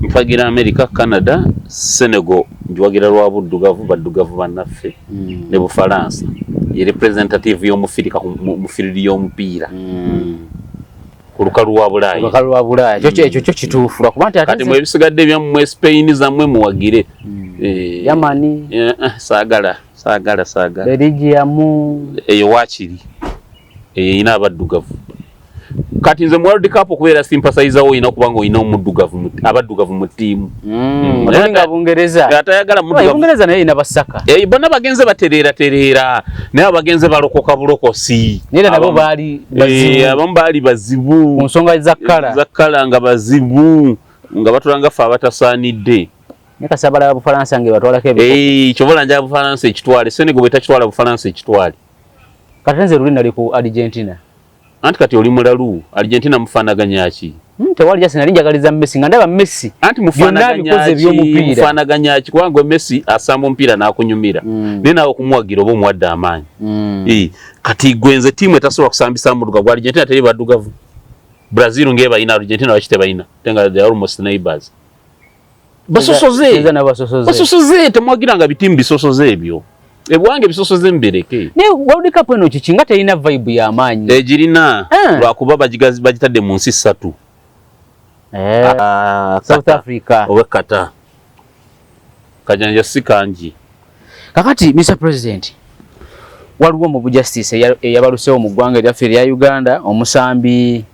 mpagira America, Canada, Senegal njiwagira lwa buddugavu, baddugavu bannaffe, ne Bufalansa ye representative y'Omufirika mu field y'omupiira ku lukalu lwa Bulaaya. Olukalu lwa Bulaaya. Ekyo kyo kituufu lwakuba nti ate Kati mwe ebisigadde byammwe, Spain zammwe muwagire. Germany. Saagala, saagala, saagala. Belgium. Eyo waakiri eyo erina abaddugavu. Kati nze mu World Cup okubeera sympathizer wo, olina okuba nga olina omuddugavu abaddugavu mu ttiimu. Olinga Bungereza. Atayagala muddugavu. Bungereza naye erina basaka. Bonna bagenze batereera tereera, naye abagenze balokoka bulokosi. Naye nabo baali bazibu. Abamu baali bazibu ku nsonga za colour. Za colour, nga bazibu, nga batulanga ffe abatasaanidde. Naye kasi abalala Bufalansa nga batwalako ebikopo. Kyobola njala Bufalansa ekitwale. Senegal bwe takitwala, Bufalansa ekitwale. Kati nze luli nali ku Argentina. Anti kati oli mulalu. Argentina mufaanaganya ki? Tewali jasi, nali njagaliza Messi nga ndaba Messi Anti byonna mufaanaganya abikoze ki? eby'omupiira. Mufaanaganya ki? Kubanga gwe Messi asamba omupiira n'akunyumira, naye naawe okumuwagira oba omuwadde amaanyi. Kati gwe nze ttiimu etasobola kusambisa muddugavu, Argentina teri baddugavu. Brazil ng'ebalina, Argentina lwaki tebalina? Ate nga they are almost neighbors. Basosoze. Eza n'abasosoze. Basosoze, temwagiranga bitiimu bisosoze ebyo. Ebwange bisosoze mbireke. Naye World Cup eno kiki nga terina vibe y'amaanyi? Egirina, lwakuba bagitadde mu nsi ssatu. South Qatar. Africa. Oba Qatar. Kajanja si kangi. Kakati Mr President, waliwo mu justice eyabalusewo mu ggwanga eryaffe erya Uganda, omusambi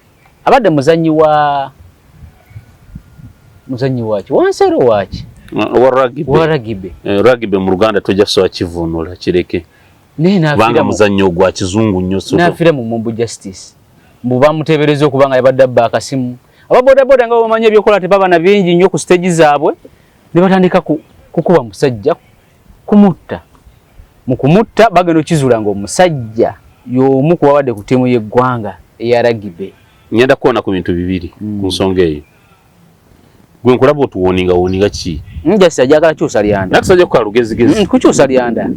abadde muzanyi waki, wansero waki? Wa rugby. Wa rugby. Rugby mu Luganda tojja kusobola kivvuunula, kireke. Naye n'afiira Kubanga muzannyo gwa kizungu nnyo, so. N'afiira mu mob justice. Mbu bamuteebereza okuba nga yabadde abba akasimu. Ababodaboda nga bamanyi ebyokola tebaba na bingi nnyo ku stage zaabwe, ne batandika kukuba musajja, kumutta. Mu kumutta bagenda okukizuula ng'omusajja y'omu ku babadde ku ttiimu y'eggwanga eya rugby. Ngenda kukoona ku bintu bibiri ku nsonga eyo. Gwe nkulaba otuwoninga woninga ki? Njasi ajagala kyusa lyanda. Natusajja kwa lugezigezi. Kukyusa lyanda.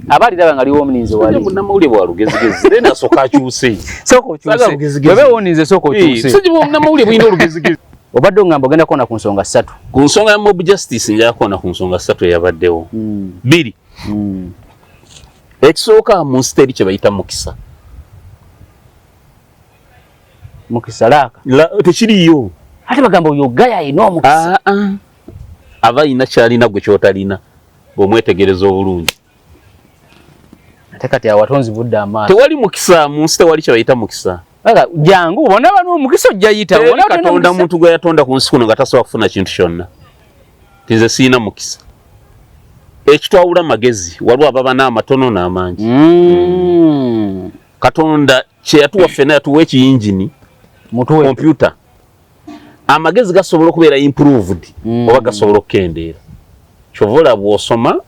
Abali laba nga liwo mninze wali. Sajja munnamawulire bwa lugezigezi. Then asoka akyuse. Soko okyuse. Bebe woninze soko okyuse. Sajja munnamawulire bulina olugezigezi. Obadde ongamba ogenda kukoona ku nsonga ssatu. Ku nsonga ya mob justice njagala kukoona ku nsonga ssatu eyabaddewo. Bbiri. Ekisooka mu nsi teri kye bayita mukisa. Mukisa laaka. Tekiriiyo. Ate bagamba oyo gaya alina omukisa. Aba alina ky'alina gwe ky'otalina bw'omwetegereza obulungi. Ate kati awo atonzibudde amaaso. Tewali mukisa mu nsi, tewali kye bayita mukisa. Jangu bona bano omukisa ojja yita. Katonda muntu gwe yatonda ku nsi kuno nga tasobola kufuna kintu kyonna. Nze sirina mukisa. Ekitwawula magezi, waliwo ababa n'amatono n'amangi. Katonda kye yatuwa ffenna yatuwa ekiyingini, kompyuta. Amagezi gasobola okubeera improved oba gasobola okukendeera. Kyova olaba bw'osoma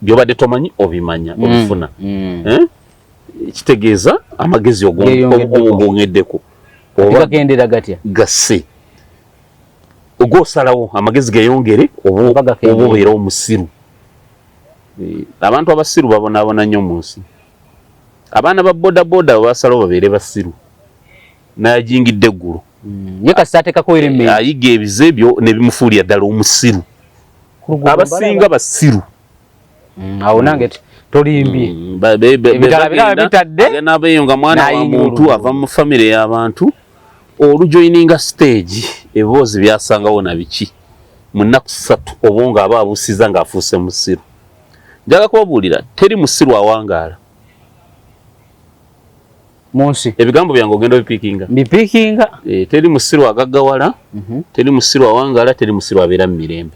by'obadde tomanyi obimanya, obifuna. Kitegeeza amagezi ogongeddeko. Gakendeera gatya? Gasse. Ogw'osalawo amagezi geeyongere oba obeera omusiru. Abantu abasiru babonaabona nnyo mu nsi. Abaana ba bodaboda basalawo babeere basiru. N'ajingidde eggulo. Ye kasita ateekako element. Ayiga ebize byo ne bimufuulira ddala omusiru. Abasinga basiru. Awo nange tolimbye. Ebitala biraba bitadde. Agenda abeeyo nga mwana wa muntu ava mu famire y'abantu. Olujoininga stage ebiboozi byasangawo na biki mu nnaku ssatu obwongo aba abusiza ng'afuuse musiru. Njagala kubabuulira teri musiru awangaala mu nsi. Ebigambo byange ogenda obipiikinga? Mbipiikinga. Teri musiru agaggawala, teri musiru awangaala, teri musiru abeera mu mirembe.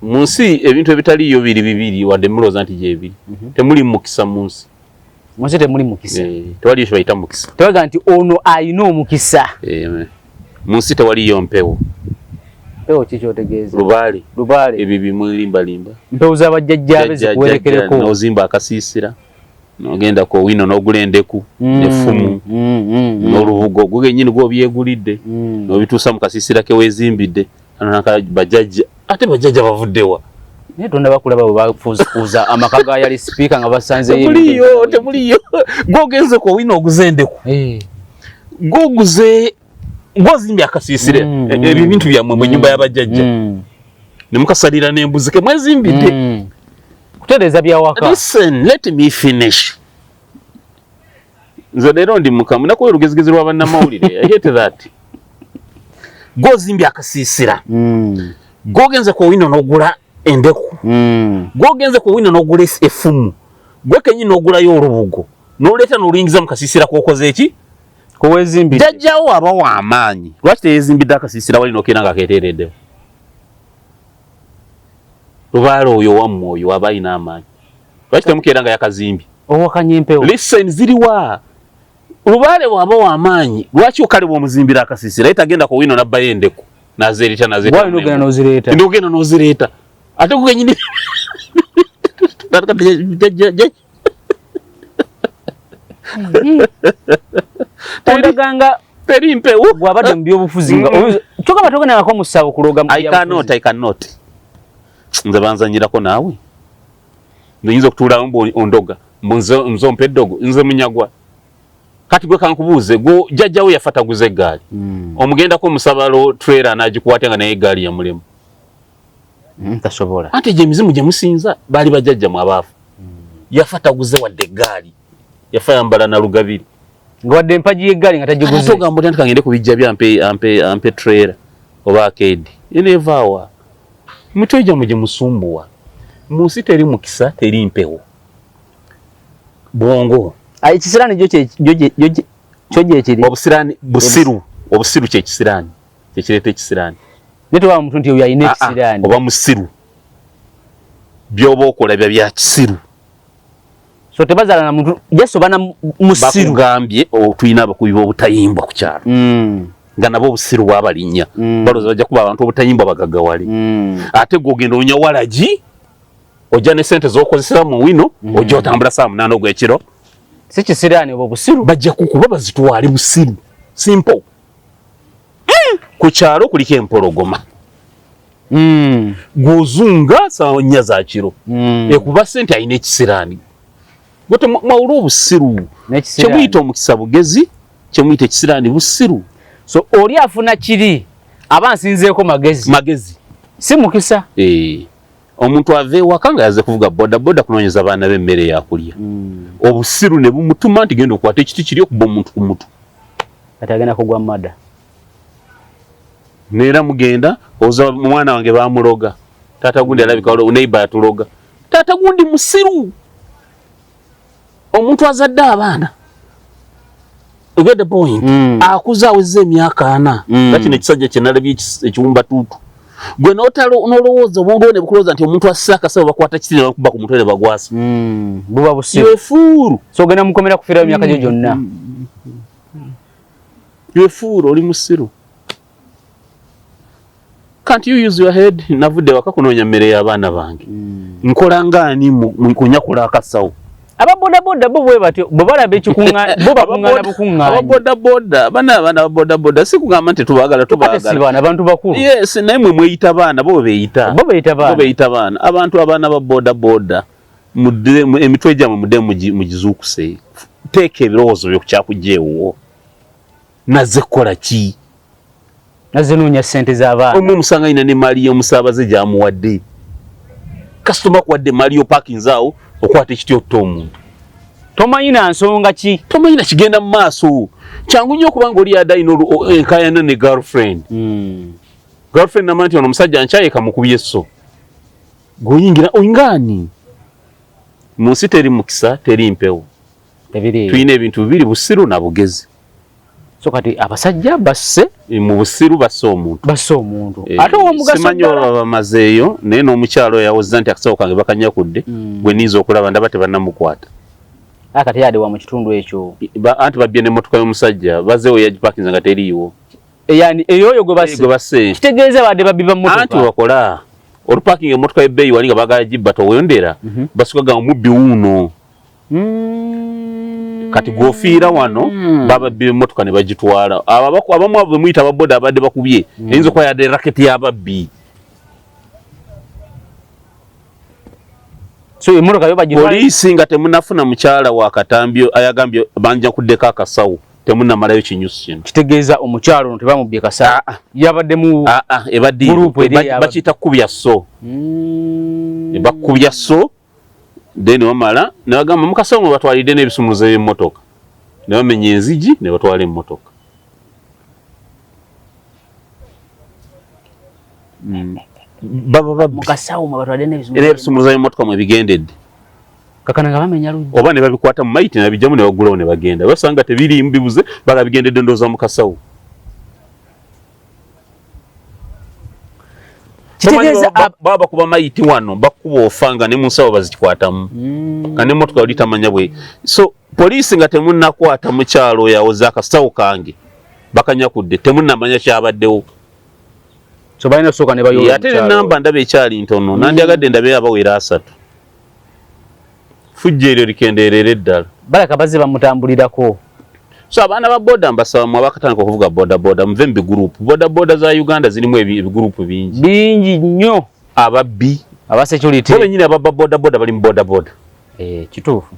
Mu nsi ebintu ebitaliiyo biri bibiri wadde mulowooza nti gyebiri. Temuli mukisa mu nsi. Mu nsi temuli mukisa. Tewaliyo kye bayita mukisa. Tebaga nti ono alina omukisa. Mu nsi tewaliyo mpewo. Mpewo ki ky'otegeeza? Lubaale. Lubaale. Ebyo bimulimbalimba. Mpewo z'abajjajjaabe zikuwerekereko. N'ozimba akasiisira. N'ogenda ku wino n'ogula endeku n'effumu n'olubugo gwe kennyini gw'obyegulidde n'obituusa mu kasiisira ke weezimbidde. Bajjajja ate bajjajja bavuddewa? Naye tonnaba kulaba bwe bafuuza amaka ga yali sipiika nga basanzeeyo. Temuliyo, temuliyo. Gw'ogenze ku wino oguze endeku. Gw'oguze gw'ozimbye akasiisira ebyo ebintu byammwe mu nnyumba y'abajjajja. Ne mukasalira n'embuzi ke mwezimbidde. Kutereeza byawaka. Listen, let me finish. Nze leero ndi mukamu nakuwa olugezigezi lwa bannamawulire. I hate that. Gw'ozimbye akasiisira. Gw'ogenze ku wino n'ogula endeku. Gw'ogenze ku wino n'ogula effumu. Gwe kennyini n'ogulayo olubugo. N'oleeta n'oluyingiza mu kasiisira k'okoze ki? Kuwezimbidde. Jjajjaawo aba wa maanyi. Lwaki teyeezimbidde akasiisira wali n'okeera nga akeeteereddewo? Lubaale oyo wammwe oyo aba alina amaanyi. Lwaki temukeera nga yakazimbye? Owakanya empewo. Listen, ziriwa? Lubaale bw'aba wa maanyi, lwaki okale bw'omuzimbira akasiisira? Ye tagenda ku wino n'abbayo endeku. N'azeereeta, n'azeereeta. Wali n'ogenda n'ozireeta. N'ogenda n'ozireeta. Ate gwe kennyini. Ondaganga teri mpewo. Bw'abadde mu byobufuzi nga kyokka batogenangako mu ssabo kuloga mu byabufuzi. I cannot. Nze banzanyirako naawe. Nze nyinza okutuulawo mbu ondoga, mbu nze ompa eddogo, nze munyagwa. Kati gwe kankubuuze, gwe jjajjawo yafa taguze eggaali. Omugendako omusaba trailer n'agikuwate nga naye eggaali yamulema. Tasobola. Ate gye emizimu gye musinza baali bajjajjammwe abaafa. Yafa taguze wadde eggaali. Yafa yambala na lugabiri. Nga wadde empagi y'eggaali nga tagiguze. Ate ogamba otya nti kangende ku bijja bye ampe trailer oba arcade. Eneevaawa. Mitwe gyammwe gye musumbuwa. Mu nsi teri mukisa, teri mpewo. Bwongo. Ekisiraani kyo gye kiri. Obusiraani busiru. Obusiru kye kisiraani. Kye kireeta ekisiraani. Naye tewaba muntu nti oyo alina ekisiraani. Oba musiru. By'oba okola biba bya kisiru. So tebazaala na muntu, just oba na musiru. Bakugambye tulina abakubi b'obutayimbwa ku kyalo. Nga nabo obusiru bwabalinnya. Balowooza bajja kuba abantu obutayimbwa bagaggawale. Ate gwe ogenda onya walagi, ojja ne ssente z'okozesa mu wino, ojja otambula ssaawa 8 ogw'ekiro. Si kisiraani obwo busiru. Bajja kukuba bazitwale busiru. Simple. Ku kyalo kuliko empologoma. Gw'ozunga saawa 4 za kiro. Ekuba ssente alina ekisiraani. Gwe mwawula obusiru. Kyemuyita omukisa bugezi, kyemuyita ekisiraani busiru. So oli afuna kiri aba nsinzeeko magezi. Magezi. Si mukisa. Omuntu ava ewaka nga yaze kuvuga boda boda kunoonyeza abaana be emmere yakulya. Obusiru ne bumutuma nti genda okwate ekiti kiri okuba omuntu ku mutwe. Kati agenda kugwa mada. Neera mugenda oza omwana wange bamuloga. Taata gundi alabika neighbor atuloga. Taata gundi musiru. Omuntu azadde abaana. You get the point? Akuza awezza emyaka 4. Nga kino ekisajja kye nalabye ekiwumba tuutu. Gwe n'olowooza obwongo ne bukulowooza nti omuntu assa akasawo bakwata kiti ne bakuba ku mutwe ne bagwasa. Buba busiru. Yefuuru. So ogenda mukomera kufiirayo emyaka gyo gyonna. Yefuuru, oli musiru. Can't you use your head? Navudde waka kunoonya mmere y'abaana bange. Nkola ng'ani mu kunyakula akasawo. Ababodaboda bo bwe batyo, bwe balaba ekikuŋŋaana, bo bakuŋŋaana bukuŋŋaanyi. Ababodaboda, bana abaana ababodaboda, si kugamba nti tubaagala, tubaagala. Ate si baana, abantu bakulu. Yes, naye mwe mweyita baana, bo beeyita. Bo beeyita baana. Bo beeyita baana. Abantu abaana ba bodaboda, emitwe gyammwe mudde mugizuukuse. Teeka ebirowoozo byo ku kyakujja ewuwo. Nazze kukola ki? Nazze noonya ssente z'abaana. Omu omusanga alina ne maali y'omusaabaze gy'amuwadde. Kasitoma akuwadde maali yo parkings awo, okwata ekiti otta omuntu. Tomanyi na nsonga ki? Tomanyi na kigenda mu maaso. Kyangu nnyo okubanga oli yadde alina enkaayana ne girlfriend. Girlfriend n'amanya nti ono omusajja nkyaye kamukubye sso. Gw'oyingira oyingaani? Mu nsi teri mukisa, teri mpewo. Tulina ebintu bibiri, busiru na bugezi. So kati abasajja basse mu busiru, basse omuntu. Basse omuntu. Ate owomugaso simanyi oba bamazeeyo, naye n'omukyalo oyo yawozza nti akasawo kange bakanyakudde, gwe nninza okulaba ndaba tebannamukwata. Kati yadde wa mu kitundu ekyo. Anti babbye n'emmotoka y'omusajja, bazeewo yagipakinze nga teriiwo. Yani eyoyo gwe basse. Gwe basse. Kitegeeza badde babbi ba mmotoka. Anti wakola olupakinga emmotoka y'ebbeeyi wali nga baagala gibba towondera, basuka gamba mubbi wuuno. Kati gw'ofiira wano, bababbi emmotoka ne bagitwala. Abamu abo bemuyita ababoda abadde bakubye, eyinza okuba yadde raketi y'ababbi. So emmotoka yo bagitwala. Poliisi nga temunafuna mukyala wa Katambi ayagambye banja kuddeko akasawo, temunamalayo kinyusi kino. Kitegeeza omukyalo ono tebamubbye kasawo. Yabadde mu Ebadde group eri ey'ababbi. Bakiyita kukubya sso. Bakubya sso, then bamala ne bagamba mu kasawo mwe batwalidde n'ebisumuluzo by'emmotoka. Ne bamenya enzigi ne batwala emmotoka. Baba babbi. Mu kasawo mwe batwalidde n'ebisumuluzo. N'ebisumuluzo by'emmotoka mwe bigendedde. Kakana nga bamenya luggi. Oba ne babikwata mu mayiti ne babijjamu ne baggulawo ne bagenda. Basanga tebiriimu bibuze, bala bigendedde ndowooza mu kasawo. Kitegeeza baba bakuba mayiti wano, bakuba ofa nga ne mu nsawo bazikwatamu. Nga n'emmotoka oli tamanya bwe. So poliisi nga temunnakwata mukyalo oyo awoza akasawo kange bakanyakudde, temunnamanya kyabaddewo. So balina okusooka ne bayoola Ate ne namba ndaba ekyali ntono, nandyagadde ndabe abawera 3. Fujjo eryo likendeerere ddala. Balaka bazze bamutambulirako. So abaana ba boda mbasaba mwe abakatandika okuvuga boda boda muve mu bigurupu. Boda boda za Uganda zirimu ebigurupu bingi. Bingi nnyo. Ababbi. Aba security. Bo bennyini ababba boda boda bali mu boda boda. Kituufu.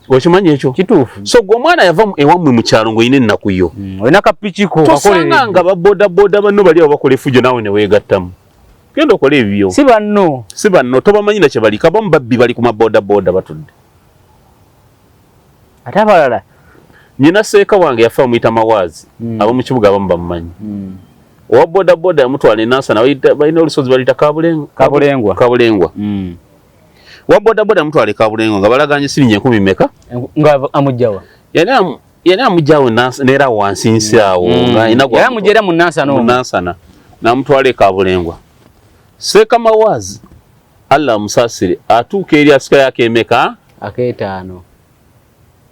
Okimanyi ekyo? Kituufu. So gwe omwana yava ewammwe mu kyalo ng'olina ennaku yo. Olina kapiki ko, Tosanga kakolere. nga ba boda boda banno bali awo bakola effujjo naawe ne weegattamu. Genda okole ebibyo. Si banno. Si banno, tobamanyi na kye bali. Kabamu babbi bali ku maboda boda batudde. Ate abalala? Nnyina seeka wange yafa bamuyita Mawaazi. Ab'omu kibuga abamu bamumanyi. Owa boda boda yamutwala e Nansana, balina olusozi baluyita Kabulengwa. Kabulengwa. Kabulengwa. Owa boda boda yamutwala e Kabulengwa nga balaganye siringi enkumi mmeka? Nga amugyawa? Yali amugyawo neera wansi nsi awo, nga alina gwa Yali amugyera mu Nansana Mu omwo. Nansana. N'amutwala e Kabulengwa. Seeka Mawaazi, Allah amusaasire, atuuka eri asikayo ak'emeka? Ak'etaano.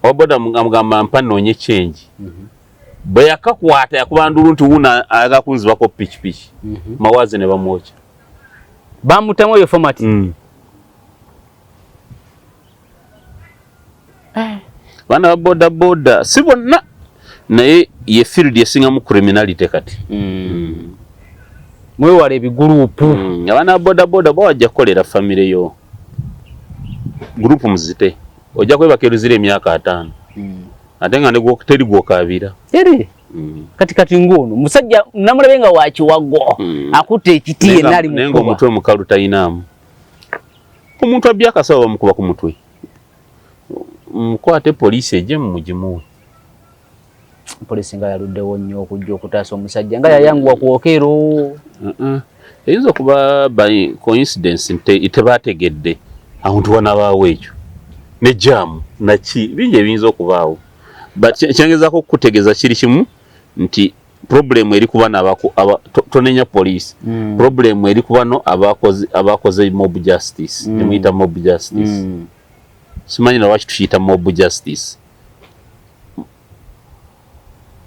Owa boda amugamba mpa nnoonye change. Bwe yakakwata yakuba ndulu nti wuuno ayagala kunzibako pikipiki. Mawaazi ne bamwokya. Bamutamu eyo format. Baana ba boda boda si bonna. Naye ye field esingamu criminality kati. Mwewala ebigurupu. Abaana ba boda boda bo wajja kukolera famire yo, group muzite, ojja kwebaka eruzira emyaka 50 ate nga teri gwokaabira. Eri. Kati ng'ono musajja namulabe nga wakiwago akutte ekiti yenna ali Naye nga mukuba. Omutwe mukalu, tayinaamu. Omuntu abbye akasawo bamukuba ku mutwe. Mukwate, poliisi ejje mumugimuwe. Poliisi nga yaluddewo nnyo okujja okutaasa omusajja, nga yayanguwa kwokero. Eyinza okuba by coincidence nti tebategedde awo nti wanabaawo ekyo ne jam naki, bingi ebiyinza okubaawo, but kyengezaako okukutegeeza kiri kimu nti problem eri ku bano tonenya poliisi. Problem eri ku bano abakoze mob justice. Nemuyita mob justice. Simanyi na lwaki tukiyita mob justice.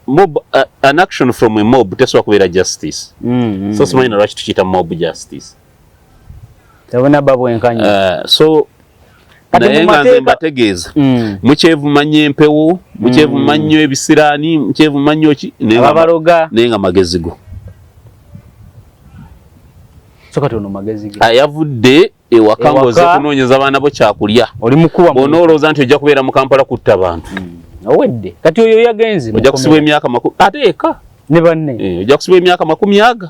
Mob, an action from a mob tesobola kubeera justice. So simanyi na lwaki tukiyita mob justice. Tebona bwenkanya. So Kati naye mu nga nze mbategeeza, mukyevuma nnyo empewo, mukyevuma nnyo ebisiraani, mukyevuma nnyo ki, Ababaloga. Naye nga magezi go. So kati ono magezi ge. Ayavudde ewaka Ewaka. Ng'oze kunoonyeza baana bo kyakulya. Oli mukuba. Bw'onoolowooza nti ojja kubeera mu Kampala kutta bantu, Owedde. Kati oyo yagenze ojja kusibwa emyaka 20 ate eka. Ne banne. Eh, ojja kusibwa emyaka 20.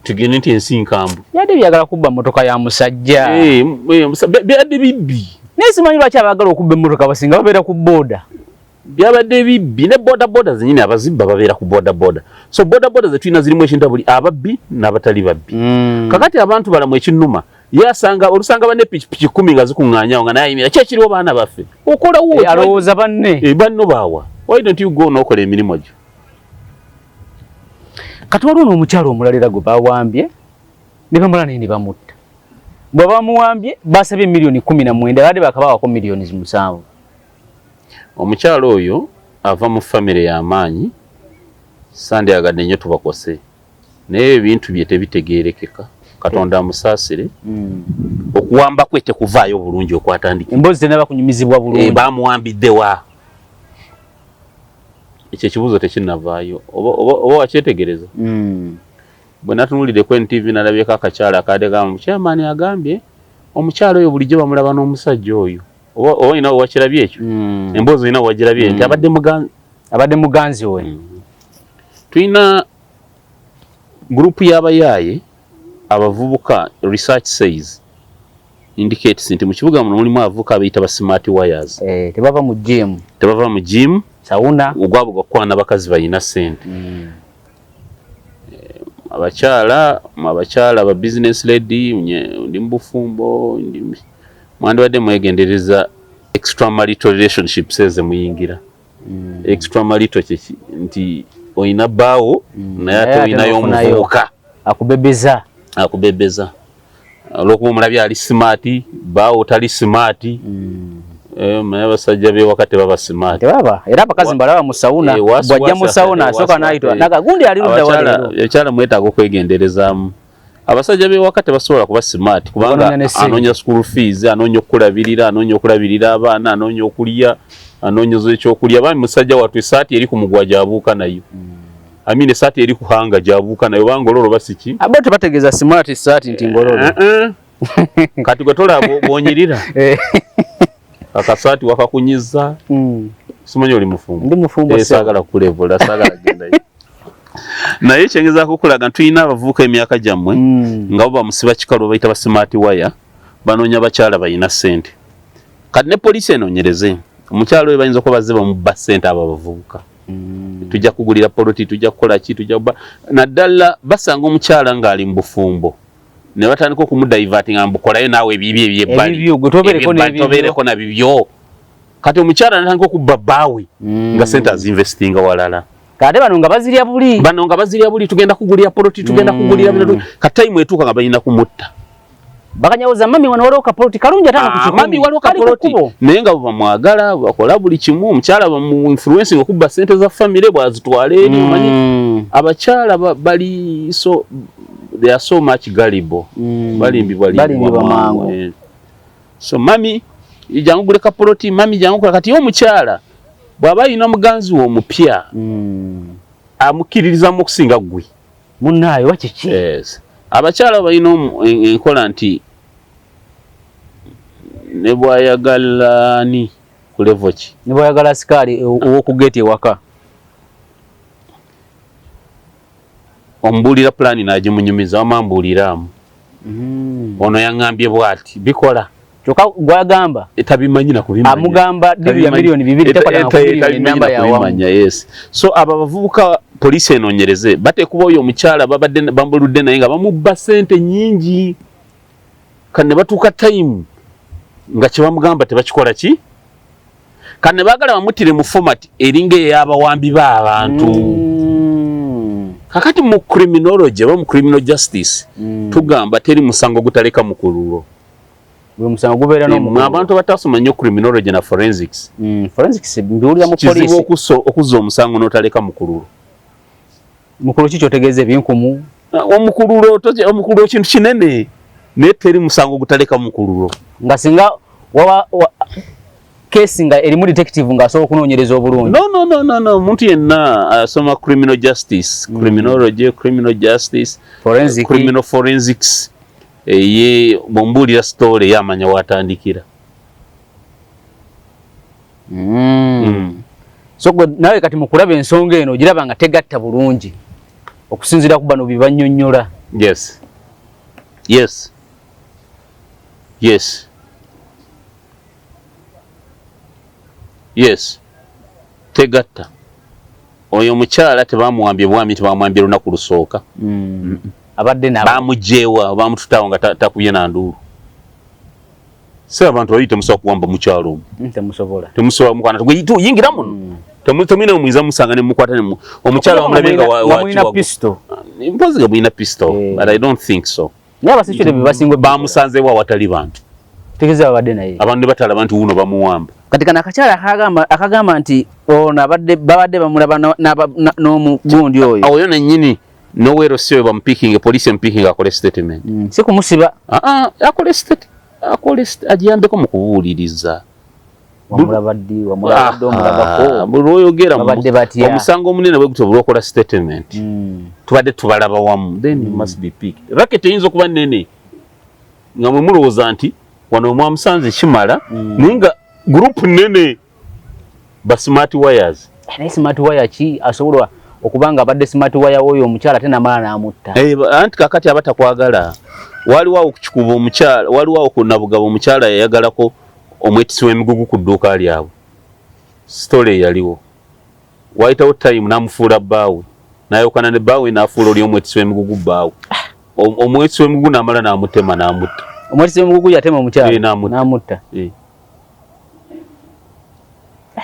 Tugende nti ensi nkambwe. Yadde byagala kubba motoka ya musajja. Eh, eh, byadde bibbi. Naye simanyi lwaki abaagala okubba emmotoka basinga babeera ku booda. Byabadde bibbi, ne boda boda zenyini abazibba babeera ku boda boda. So boda boda zetulina zirimu ekintu buli ababbi n'abatali babbi. Kakati abantu balamu ekinnuma, ye asanga olusanga banne pikipiki 10 nga zikuŋŋaanyawo nga naye ayimira, ki ekiriwo baana baffe okolawo? Eh, alowooza banne. Eh, banno baawa. Why don't you go n'okola emirimu gyo? Kati waliwo n'omukyalo omulala era gwe bawambye ne bamala naye ne bamutta. Bwe bamuwambye basabye miliyoni 19, badde bakabawako miliyoni 7. Omukyalo oyo ava mu famire y'amaanyi, sandyagadde nnyo tubakose, naye ebintu bye tebitegeerekeka. Katonda amusaasire. Okuwamba kwe tekuvaayo bulungi okwatandikira. Emboozi tenaba kunyumizibwa bulungi. Eh, bamuwambidde wa? Ekyo ekibuuzo tekinnavaayo. Oba wakyetegereza? Bwe natunulidde ku NTV nalabyeko akakyala akadde gamba chairman agambye omukyala oyo bulijjo bamulaba n'omusajja oyo. Oba olina wakirabye ekyo? Emboozi olina wagirabye nti abadde muganzi? Abadde muganzi we. Tulina gurupu y'abayaaye abavubuka. Research says, indicates nti mu kibuga muno mulimu abavubuka abayita ba smart wires. Eh, tebava mu gym. Tebava mu gym. Sauna. Ogwabwe gwakwana bakazi balina ssente. Abakyala ba business lady, ndi mu bufumbo, mwandibadde mwegendereza extramarital relationships eze muyingira. Extramarital kyeki? Nti oyina bbaawo naye ate Naye ate oyinayo n'ofunayo. omuvubuka Akubebeza. Akubebeza olwokuba omulabye ali smart, bbaawo tali smart. Eh, naye abasajja bewaka tebaba smart. Tebaba. Era abakazi mbalaba mu sauna. Eh, Bw'ajja mu sauna asooka n'ayitwa naga gundi ali ludda wa leero. Abakyala mwetaaga okwegenderezaamu. Abasajja bewaka tebasobola kuba smart kubanga Banoonya ne ssente. anoonya school fees, anoonya okukulabirira, anoonya okulabirira abaana, anoonya okulya, anoonyeza ekyokulya. Bami musajja wattu esaati eri ku mugwa gyabuuka nayo, I mean esaati eri ku hanga gyabuuka nayo, oba ngololo oba siki. Abo tebategeeza smart saati nti ngololo. Eh, eh. Kati gwe tolaba bwonyirira akasaati wakakunyiza. Simanyi oli mufumbo? Ndi mufumbo. Eh, Ssebo. saagala kulevula, saagala gendayo, naye kyengezaako okulaga nti tulina abavubuka emyaka gyammwe nga bo bamusiba kikalu, bayita ba smart wire, banoonya bakyala balina ssente. Kati ne poliisi enoonyereze omukyala oyo, bayinza okuba bazze bamubba ssente abo abavubuka. Tujja kugulira poloti, tujja kukola ki, tujja kuba naddala basanga omukyala ng'ali mu bufumbo ne batandika okumudivertinga mbukolayo naawe ebibi ebyebbali. Ebibyo, gwe tobeereko Eby'ebbali, n'ebibyo. tobeereko na bibyo. Kati omukyala natandika okubba bbaawe nga sente azinvestinga walala. Kate bano nga bazirya buli. Bano nga bazirya buli, tugenda kugulira poloti, tugenda kugulira bino. Kati time etuuka nga balina kumutta. Bakanyawoza mami wano waliwo kapoloti kalungi 50 ku Ah, 100. mami waliwo Kali ku kapoloti kkubo. Naye nga bamwagala bakola buli kimu, omukyala bamu influencing okubba sente za famire bwazitwala eri, omanyi abakyala bali so, they are so much gullible. Balimbibwa. Balimbibwa mangu. Eh. So mami jangu gule kapoloti, mami jangu kola. Kati ye omukyala Bw'aba alina muganzi we omupya, amukkiririzamu okusinga ggwe. Munnaayo oba kiki? Yes. Abakyala balina enkola nti ne bw'ayagala ani ku level ki, ne bw'ayagala asikaali ow'oku geeti ewaka, omubuulira pulaani n'agimunyumiza, wama mbuuliraamu. Ono yaŋŋambye bw'ati, bikola. Kyokka gwagamba tabimanyi na kubimanya, amugamba deal ya 2 miliyoni takwatanga ku miliyoni namba ya wamu. Yes, so abo abavubuka poliisi enoonyereze, bateekuba oyo omukyala babadde bambuludde naye nga bamubba ssente nnyingi, kati ne batuuka time nga kye bamugamba tebakikola ki, kati ne baagala bamuttire mu format eringa ey'abawambi b'abantu. Kakati mu criminology oba mu criminal justice, tugamba teri musango gutaleka mukululo. Buli musango gubeera n'omukululo. Abantu abatasoma nnyo criminology na forensics, Forensics mbiwulira mu kizibu poliisi. Okuzza omusango n'otaleka mukululo. Mukulu ki kyotegeeza, ebinkumu? Omukululo, omukululo kintu kinene, naye teri musango gutaleka mukululo. Nga singa waba kesi nga erimu detective ng'asobola okunoonyereza obulungi. No, no, no, no, no. Omuntu yenna asoma criminal justice, criminology, criminal justice, forensic, criminal forensics, ye bw'omubuulira story ye amanya watandikira. So gwe nawe kati mu kulaba ensonga eno ogiraba nga tegatta bulungi okusinziira ku bano bye bannyonnyola. Yes, tegatta. Oyo omukyala tebamuwambye bwami, tebamuwambye lunaku lusooka. Abadde nabo. Bamugjewa, bamututaawo nga takubye na nduulu. Si abantu babiri temusobola kuwamba mukyalo omu. Temusobola. Temusobola mukwana yingira muno. Temulina muyinza musanga ne mukwata ne omukyala wamulabye nga nga mulina pistol. Mpozi nga mulina pistol, but I don't think so. Naye abasecurity be basinga Bamusanzeewo awatali bantu. Tegeeza babadde naye. Abantu ne batalaba nti wuno bamuwamba. Kati kano akakyala akagamba nti ono abadde babadde bamulaba n'omugundi oyo. Oyo nennyini nowero si oyo bamupikinge, poliisi emupikinge akole statement. Si kumusiba. Ah, ah, akole state akole agiyambeko mu kubuuliriza. Wamulaba ddi? Wamulaba ddi omulabako? Buli lwoyogera Babadde batya? Omusango omunene bwe gutyo, buli lwokola statement, tubadde tubalaba wamu, then you must be picked. Racket eyinza okuba nene nga mwe mulowooza nti wano mwamusanze kimala, naye nga group nene ba smart wires. Naye smart wire ki asobola okuba nga abadde smart wire w'oyo omukyala ate namala n'amutta? Eh, anti kakati abatakwagala, waliwo awo kukikuba omukyala, waliwo awo ku Nabugabo omukyala yayagalako omwetisi w'emigugu ku dduuka lyabwe. Story eyaliwo, wayitawo time n'amufuula bbaawe, n'ayawukana ne bbaawe, n'afuula oli omwetisi w'emigugu bbaawe. Omwetisi w'emigugu n'amala n'amutema n'amutta. Omwetisi w'emigugu yatema omukyala? Eh, n'amutta. N'amutta. Eh.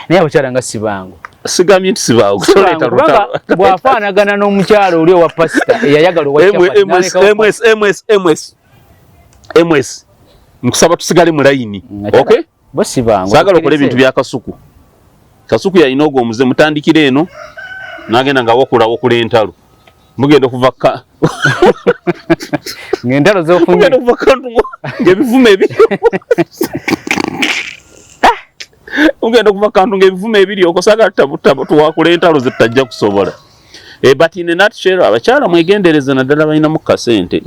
Naye abakyala nga si bangu. Sigambye nti sibaawo. Si bangu, kubanga bw'afaanagana n'omukyala oli owa pasita eyayagala owa chapati, n'alekawo. Ms ms ms ms, nkusaba tusigale mu layini. Okay. Bo si bangu. Saagala okola ebintu bya Kasuku. Kasuku yalina ogwo omuze, mutandikira eno n'agenda nga wakula wakula entalo, mugenda okuva ka Ng'entalo z'ofunye. Mugenda okuva kantu ng'ebivumo ebiri, mugenda okuva kantu ng'ebivumo ebiri okwo. Saagala tuwakula entalo zetutajja kusobola. Eh, but in a nutshell, abakyala mwegendereze, naddala balinamu kasente.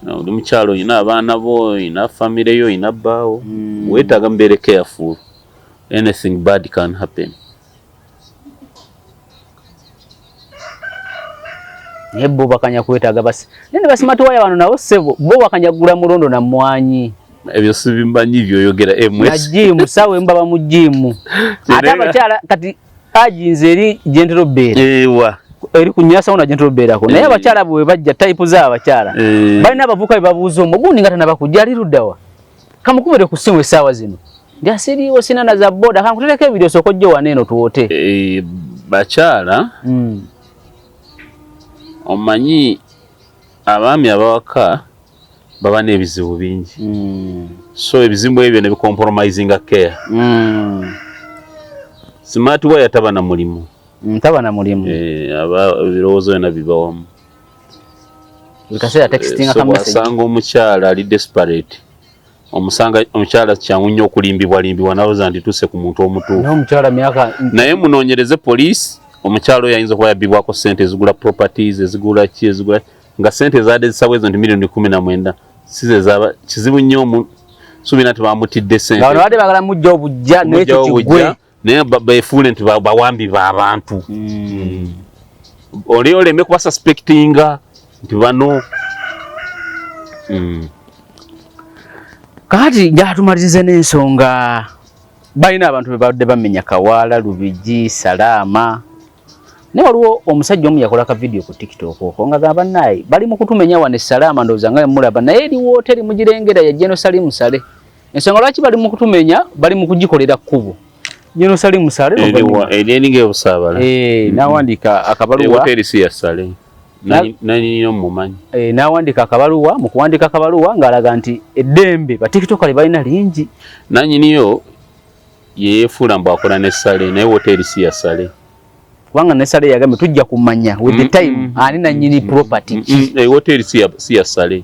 Oli mukyalo, olina abaana bo, olina famire yo, olina bbaawo, weetaaga mubeere careful, anything bad can happen. Naye bo bakanya kwetaaga basi, naye ne ba smart wire bano nabo ssebo, bo bakanya kugula mulondo na mmwanyi. Ebyo sibimanyi byoyogera. Na ms jimu sawa emu baba mu jimu. Ate abakyala kati aginze eri gentero obeera Ewa. Eri kunyasawo na gentero obeerako, naye abakyala bwe bajja, type z'abakyala, balina abavubuka be babuuza omwo gundi nga tanaba kujja, ali luddawa, kamukubire ku ssimu essaawa zino, ndi asiriiwo sina na za boda, kankutereko ebiri osooka ojje wano eno twote. Eh, bakyala, omanyi abaami abawaka baba n'ebizibu bingi, so ebizibu ebyo ne bicompromisinga care. Smart wire taba na mulimu. Taba na mulimu. Eh, aba ebirowoozo byonna biba wamu. Buli kaseera textinga So ka message. Bw'asanga omukyala ali desperate, Omusanga omukyala kyangu nnyo okulimbibwa limbibwa nalowooza nti tuuse ku muntu omutuufu. Naye omukyala myaka Naye munoonyereze poliisi, omukyala oyo ayinza okuba yabbibwako ssente ezigula properties, ezigula ki, ezigula nga ssente ezaadde zisabwa ezo nti miliyoni 19 si ze zaba kizibu nnyo omu suubira nti bamutidde ssente. Nga bano badde bagala mujja obujja n'ekyo Mujjawo kigwe. bujja, naye beefuule nti bawambi b'abantu. Oli oleme kuba suspectinga nti bano. Kakati njatumalirize n'ensonga balina abantu be babadde bamenya Kawaala, Lubigi, Salaama, naye waliwo omusajja omu yakola ka video ku TikTok okwo nga gamba, "Bannaaye, bali mu kutumenya wano e Salaama, ndowooza nga mulaba, naye eri wooteri mugirengera ya General Salim Saleh. Ensonga lwaki bali mu kutumenya, bali mu kugikolera kkubo." General Salim Saleh Eriwa eri eringa ebusaabala. N'awandiika akabaluwa. Hoteri si ya Saleh, nanyiniyo mumanyi. N'awandiika akabaluwa. Mu kuwandiika akabaluwa ng'alaga nti eddembe ba TikToker lye balina lingi. Nanyiniyo yeyefuula mbu akola ne Saleh, naye hoteri si ya Saleh. Kubanga ne Saleh yagambye tujja kumanya with the time ani nanyini property ki. Hoteri si ya Saleh.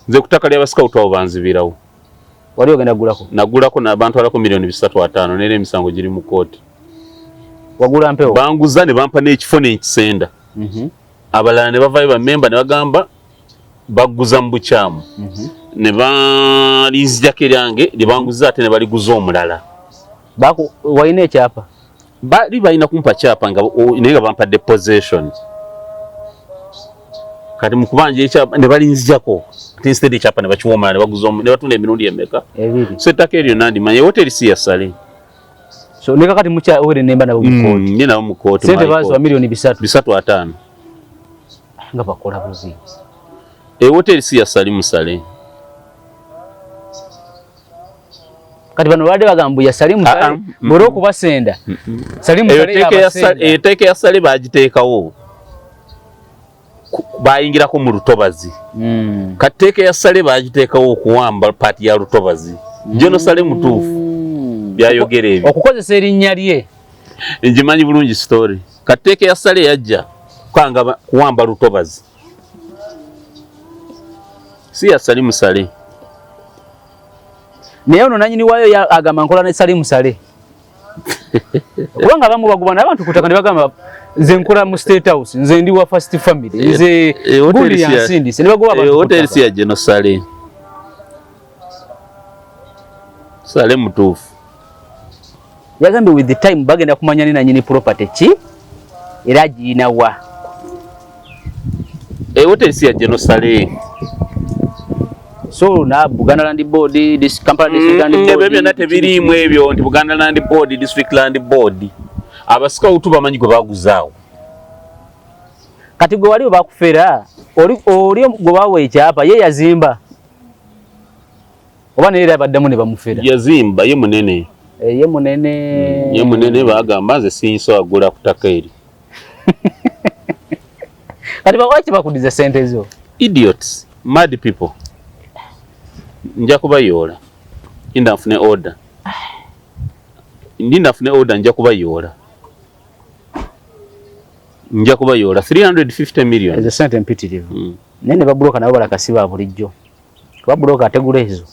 Nze ku ttaka ly'abasikawutu abo banzibirawo. Wali ogenda kugulako? Nagulako, bantwalako miliyoni 350, neera emisango giri mu kooti. Wagula mpewo? Banguza ne bampa n'ekifo n'enkisenda. Abalala ne bavayo bamemba ne bagamba baguza mu bukyamu, ne balinzijako eryange lye banguza ate ne baliguza omulala. Walina ekyapa? Bali balina kumpa kyapa nga naye nga bampadde possession. Kati mu kubanja ekyapa ne balinzijako ate instead ekyapa ne bakiwa omulala, ne baguza ne batunda emirundi emeka? Ebiri. So ettaka eryo nandimanya hoteri si ya Saleh. So ne kakati mukyawere nemba nabo mu kooti? Nye nabo mu kooti. Sente baziwa miliyoni 300? 350. Nga bakola buzi. Ehoteri si ya Salim Saleh. Kati bano babadde bagamba ya Salim Ah, Saleh ah, bwera okubasenda Salim Eyo Saleh teeka ya yabasenda. Eyo teeka ya Saleh bagiteekawo bayingirako mu lutobazi. Kati teeka ya Saleh bagiteekawo okuwamba part ya lutobazi. General Saleh mutuufu byayogera ebyo. Okukozesa erinnya lye. Ngimanyi bulungi story. Kati teeka ya Saleh yajja kukanga kuwamba lutobazi, si ya Salim Saleh. Naye ono nanyini waayo agamba nkola ne Salim Saleh, kubanga abamu baguba n'abantu ku ttaka ne bagamba nze nkola mu State House, nze ndi wa First Family, nze Hoteli gundi yansindise, ne bagoba abantu ku hoteri ttaka. Si ya General Saleh. Saleh mutuufu. Yagambye with the time bagenda kumanya ni nanyini property ki era agiyina wa. Hoteri si ya General Saleh. So na Buganda Land Board, this Kampala District Land Board, Ebyo byonna tebiriimu ebyo nti Buganda Land Board, District Land Board. Abasikawutu bamanyi gwe baguzaawo. Kati gwe wali bakufera oli gwe bawa ekyapa ye yazimba oba naye era baddamu ne bamufera? Yazimba, ye munene. Eh, ye munene. Ye munene, bagamba nze sinsobola kugula ku ttaka eri. Kati lwaki bakudiza sente zo? Idiots, mad people. Nja kubayoola, inda nfune order, ndinda nfune order, nja kubayoola, nja kubayoola 350 million. Ezo sente mpitirivu. Naye ne babuloka nabo balakasi ba bulijjo, kuba buloka ategula ezo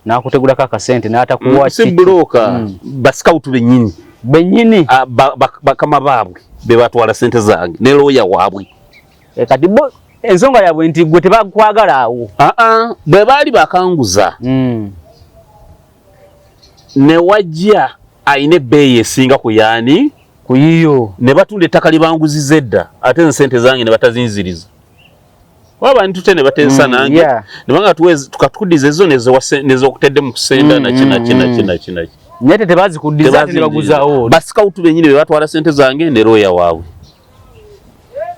n'akutegulako akasente n'atakuwa. Si buloka. Basikawutu bennyini. Bennyini. Ah, bakama baabwe be batwala sente zange ne looya waabwe. Eh, kati bo ensonga yaabwe nti gwe tebakwagala awo. Ah, ah, bwe baali bakanguza ne wajja ayina ebbeeyi esinga ku yaani ku yiyo. Ne batunda ettaka libanguziza edda, ate nze sente zange ne batazinziriza. Waba ntute ne bateesa nange ne banga tukatukudiza ezo nezokutedde mu kusenda naki naki naki naki naki. Naye te tebazikuddiza ate ne baguzaawo. Basikawutu bennyini be batwala sente zange ne looya waabwe.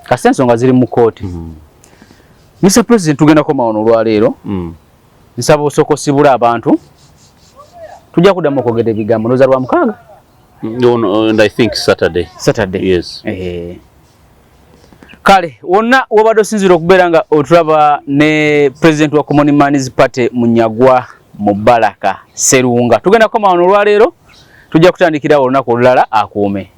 Kasi ensonga ziri mu kooti. Mr President, tugenda koma wano olwaleero. Nsaba osooka osibula abantu, tujja kuddamu okwogera ebigambo ndowooza lwa mukaaga. No, and I think Saturday. Saturday. Yes. Eh. Kale wonna wobadde osinziira okubeera nga otulaba ne president wa Common Man's Party Munyagwa Mubaraka Serunga, tugenda kukoma wano olwaleero, tujja kutandikirawo olunaku olulala. Akuume.